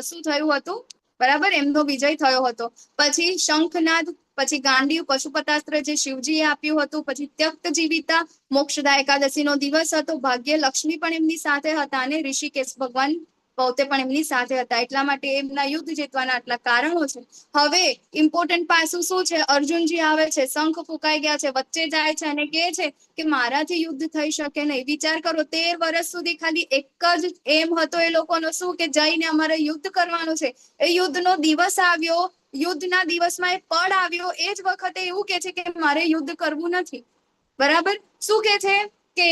શું થયું હતું? બરાબર, એમનો વિજય થયો હતો. પછી શંખનાદ, પછી ગાંડીવ, પશુપતાસ્ત્ર જે શિવજીએ આપ્યું હતું, પછી ત્યક્ત જીવિતા, મોક્ષદા એકાદશીનો દિવસ હતો, ભાગ્ય લક્ષ્મી પણ એમની સાથે હતા અને ઋષિકેશ ભગવાન પોતે પણ એમની સાથે હતા. એટલા માટે એમના યુદ્ધ જીતવાના આટલા કારણો છે. હવે ઇમ્પોર્ટન્ટ પાસું શું છે? અર્જુનજી આવે છે, શંખ ફૂંકાઈ ગયા છે, વચ્ચે જાય છે અને કહે છે કે મારાથી યુદ્ધ થઈ શકે નહીં. વિચાર કરો, 13 વર્ષ સુધી ખાલી એક જ એમ હતો એ લોકોનો, શું? કે જઈને અમારે યુદ્ધ કરવાનું છે. એ યુદ્ધનો દિવસ આવ્યો, યુદ્ધના દિવસમાં એ પળ આવ્યો, એ જ વખતે એવું કે છે કે મારે યુદ્ધ કરવું નથી, બરાબર. શું કે છે? કે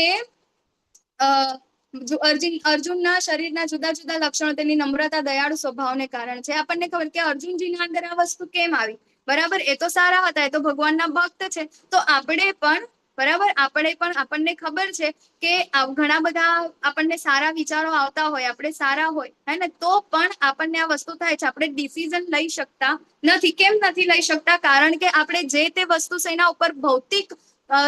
અર્જુનના શરીરના જુદા જુદા લક્ષણો તેની નમ્રતા, દયાળુ સ્વભાવને કારણે છે. આપણને ખબર કે અર્જુનજીના અંદર આ વસ્તુ કેમ આવી? બરાબર, એ તો સારા હતા, એ તો ભગવાનના ભક્ત છે. તો આપણે પણ, બરાબર, આપણે પણ આપણને ખબર છે કે ઘણા બધા આપણને સારા વિચારો આવતા હોય, આપણે સારા હોય, હે ને, તો પણ આપણને આ વસ્તુ થાય છે, આપણે ડિસિઝન લઈ શકતા નથી. કેમ નથી લઈ શકતા? કારણ કે આપણે જે તે વસ્તુ છે એના ઉપર ભૌતિક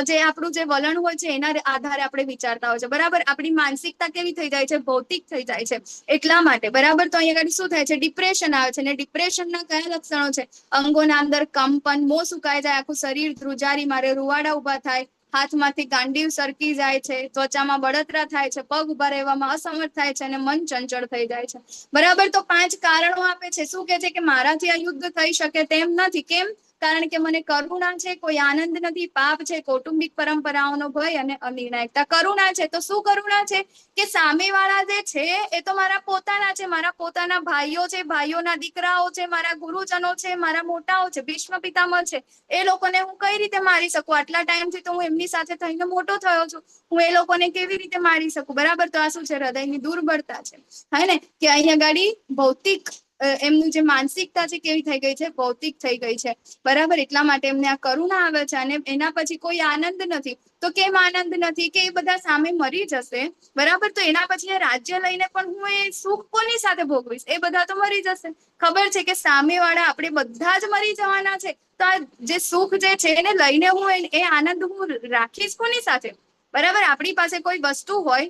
જે આપણું જે વલણ હોય છે એના આધારે આપણે વિચારતા હોય છે, બરાબર. આપણી માનસિકતા કેવી થઈ જાય છે? ભૌતિક થઈ જાય છે, એટલા માટે, બરાબર. તો અહીંયા આગળ શું થાય છે? ડિપ્રેશન આવે છે. અને ડિપ્રેશનના કયા લક્ષણો છે? અંગોના અંદર કંપન, મોં સુકાઈ જાય, આખું શરીર ધ્રુજારી મારે, રૂવાડા ઉભા થાય, હાથમાંથી ગાંડીવ સરકી જાય છે, ત્વચામાં બળતરા થાય છે, પગ ઉભા રહેવામાં અસમર્થ થાય છે અને મન ચંચળ થઈ જાય છે, બરાબર. તો 5 કારણો આપે છે. શું કે છે? કે મારાથી આ યુદ્ધ થઈ શકે તેમ નથી. કેમ? કારણ કે મને કરુણા છે, કોઈ આનંદ નથી, પાપ છે, કૌટુંબિક પરંપરાઓનો ભય અને અનિર્ણાયકતા. કરુણા છે તો શું કરુણા છે? કે સામેવાળા જે છે એ તો મારા પોતાના છે, મારા પોતાના ભાઈઓ છે, ભાઈઓના દીકરાઓ છે, મારા ગુરુજનો છે, મારા મોટાઓ છે, ભીષ્મ પિતામહ છે, એ લોકોને હું કઈ રીતે મારી શકું? આટલા ટાઈમથી તો હું એમની સાથે થઈને મોટો થયો છું, હું એ લોકોને કેવી રીતે મારી શકું? બરાબર. તો આ શું છે? હૃદયની દુર્બળતા છે, હે ને, કે અહીંયા ગાડી ભૌતિક એમનું જે માનસિકતા છે કેવી થઈ ગઈ છે? ભૌતિક થઈ ગઈ છે, બરાબર? એટલા માટે એમને આ કરુણા આવે છે અને એના પછી કોઈ આનંદ નથી. તો કેમ આનંદ નથી? કે એ બધા સામે મરી જશે, બરાબર? તો એના પછી એ રાજ્ય લઈને પણ હું એ સુખ કોની સાથે ભોગવીશ? એ બધા તો મરી જશે. ખબર છે કે સામેવાળા આપણે બધા જ મરી જવાના છે, તો આ જે સુખ જે છે એને લઈને હું એ આનંદ હું રાખીશ કોની સાથે? બરાબર? આપણી પાસે કોઈ વસ્તુ હોય,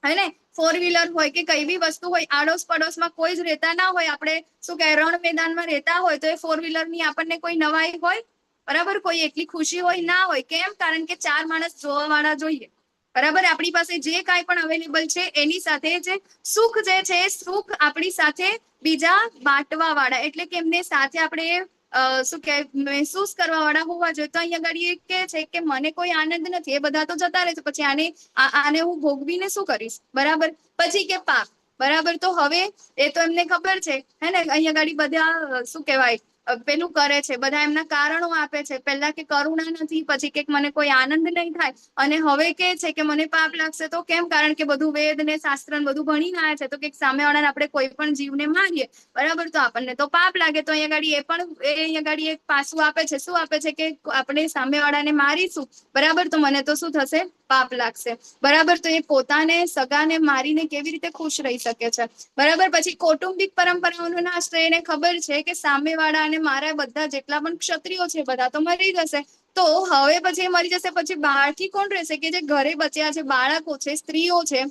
હે ને, ફોર વ્હીલર હોય કે કઈ બી વસ્તુ હોય, આડોશ પડોશમાં કોઈ જ રહેતા ના હોય, આપણે શું કહેવાય, રણ મેદાનમાં રહેતા હોય, તો એ ફોર વ્હીલર ની આપણને કોઈ નવાઈ હોય? બરાબર? કોઈ એટલી ખુશી હોય? ના હોય. કેમ? કારણ કે ચાર માણસ જોવા વાળા જોઈએ, બરાબર? આપણી પાસે જે કાંઈ પણ અવેલેબલ છે એની સાથે જે સુખ જે છે, એ સુખ આપણી સાથે બીજા બાંટવા વાળા, એટલે કે એમને સાથે આપણે શું કે મહેસૂસ કરવા વાળા હોવા જોઈએ. તો અહીંયા આગળ એ કે છે કે મને કોઈ આનંદ નથી, એ બધા તો જતા રહેશે, પછી આને આને હું ભોગવીને શું કરીશ? બરાબર? પછી કે પાપ, બરાબર? તો હવે એ તો એમને ખબર છે, હે ને, અહીંયા આગળ બધા શું કહેવાય, પેલું કરે છે, બધા એમના કારણો આપે છે. પહેલા કે કરુણા નથી, પછી કે મને કોઈ આનંદ નહીં થાય, અને હવે કે છે કે મને પાપ લાગશે. તો કેમ? કારણ કે બધું વેદ ને શાસ્ત્ર ને બધું ભણીને આવ્યા છે. તો કે સામેવાળાને આપણે કોઈ પણ જીવને મારીએ, બરાબર, તો આપણને તો પાપ લાગે. તો અહીંયા ગાડી એ પણ એ અહીંયા ગાડી એક પાસું આપે છે. શું આપે છે? કે આપણે સામેવાળાને મારીશું, બરાબર, તો મને તો શું થશે? પાપ લાગશે, બરાબર? તો એ પોતાને સગાને મારીને કેવી રીતે ખુશ રહી શકે છે, બરાબર? પછી કૌટુંબિક પરંપરાઓનો નાશ. તો એને ખબર છે કે સામેવાળા અને મારા બધા જેટલા પણ ક્ષત્રિયો છે બધા તો મરી જશે. તો હવે પછી એ મરી જશે, પછી બહારથી કોણ રહેશે? કે જે ઘરે બચ્યા છે, બાળકો છે, સ્ત્રીઓ છે,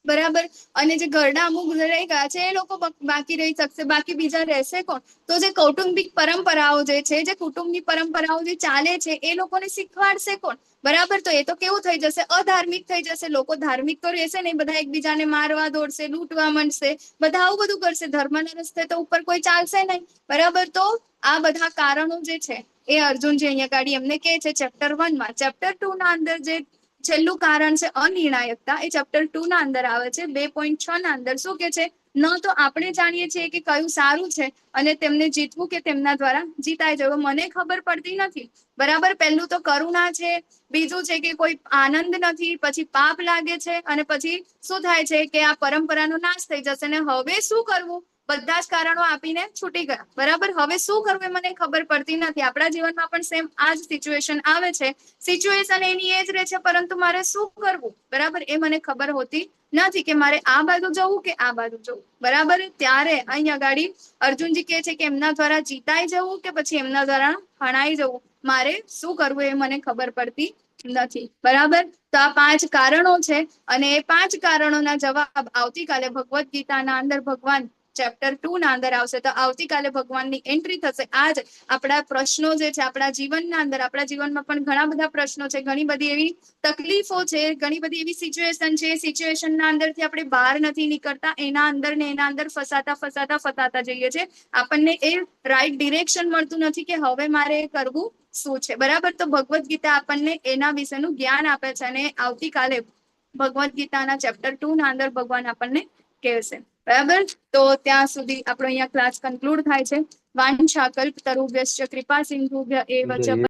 બરાબર, અને જે ઘરડા અમુક રહી ગયા છે એ લોકો બાકી રહી શકશે, બાકી બીજા રહેશે કોણ? તો જે કૌટુંબિક પરંપરાઓ જે છે, જે કુટુંબની પરંપરાઓ જે ચાલે છે, એ લોકોને શીખવાડશે કોણ? બરાબર? તો એ તો કેવું થઈ જશે? અધાર્મિક થઈ જશે. લોકો ધાર્મિક તો રહેશે નહીં, બધા એકબીજાને મારવા દોડશે, લૂંટવા માંડશે, બધા આવું બધું કરશે. ધર્મના રસ્તે તો ઉપર કોઈ ચાલશે નહીં, બરાબર? તો આ બધા કારણો જે છે એ અર્જુનજી અહીંયા ગાડી એમને કહે છે ચેપ્ટર 1માં. ચેપ્ટર 2 ના અંદર જે છેલ્લું કારણ છે અનિર્ણાયકતા, એ ચેપ્ટર 2 ના અંદર આવે છે, 2.6 ના અંદર. શું કે છે? ન તો આપણે જાણીએ છીએ કે કયું સારું છે અને તેમને જીતવું કે તેમના દ્વારા જીતાઈ જવું, મને ખબર પડતી નથી, બરાબર? પહેલું તો કરુણા છે, બીજું છે કે કોઈ આનંદ નથી, પછી પાપ લાગે છે, અને પછી શું થાય છે કે આ પરંપરાનો નાશ થઈ જશે, અને હવે શું કરવું? બધા જ કારણો આપીને છૂટી ગયા, બરાબર? હવે શું કરવું એ મને ખબર પડતી નથી. આપણા જીવનમાં પણ સેમ આ જ સિચ્યુએશન આવે છે. સિચ્યુએશન એની એ જ રહે છે, પરંતુ મારે શું કરવું, બરાબર, એ મને ખબર હોતી નથી કે મારે આ બાજુ જવું કે આ બાજુ જવું, બરાબર? ત્યારે અહીંયા ગાડી અર્જુનજી કહે છે કે એમના દ્વારા જીતાઈ જવું કે પછી એમના દ્વારા હણાઈ જવું, મારે શું કરવું એ મને ખબર પડતી નથી, બરાબર? તો આ 5 કારણો છે અને એ 5 કારણોના જવાબ આવતીકાલે ભગવદ્ ગીતાના અંદર ભગવાન ચેપ્ટર 2 ના અંદર આવશે. તો આવતીકાલે ભગવાનની એન્ટ્રી થશે. આજ આપણા પ્રશ્નો જે છે આપણા જીવનના અંદર, આપણા જીવનમાં પણ ઘણા બધા પ્રશ્નો છે, ઘણી બધી એવી તકલીફો છે, ઘણી બધી એવી સિચ્યુએશન છે, સિચ્યુએશનના અંદરથી આપણે બહાર નથી નીકળતા, એના અંદર ને એના અંદર ફસાતા ફસાતા ફસાતા જઈએ છીએ. આપણને એ રાઈટ ડિરેક્શન મળતું નથી કે હવે મારે કરવું શું છે, બરાબર? તો ભગવદ્ ગીતા આપણને એના વિશેનું જ્ઞાન આપે છે અને આવતીકાલે ભગવદ્ ગીતાના ચેપ્ટર 2 ના અંદર ભગવાન આપણને કહેશે, બરાબર? તો ત્યાં સુધી આપણો અહીંયા ક્લાસ કન્ક્લુડ થાય છે. વાંછા કલ્પતરુભ્યશ્ચ કૃપા સિંધુભ્ય એવ ચ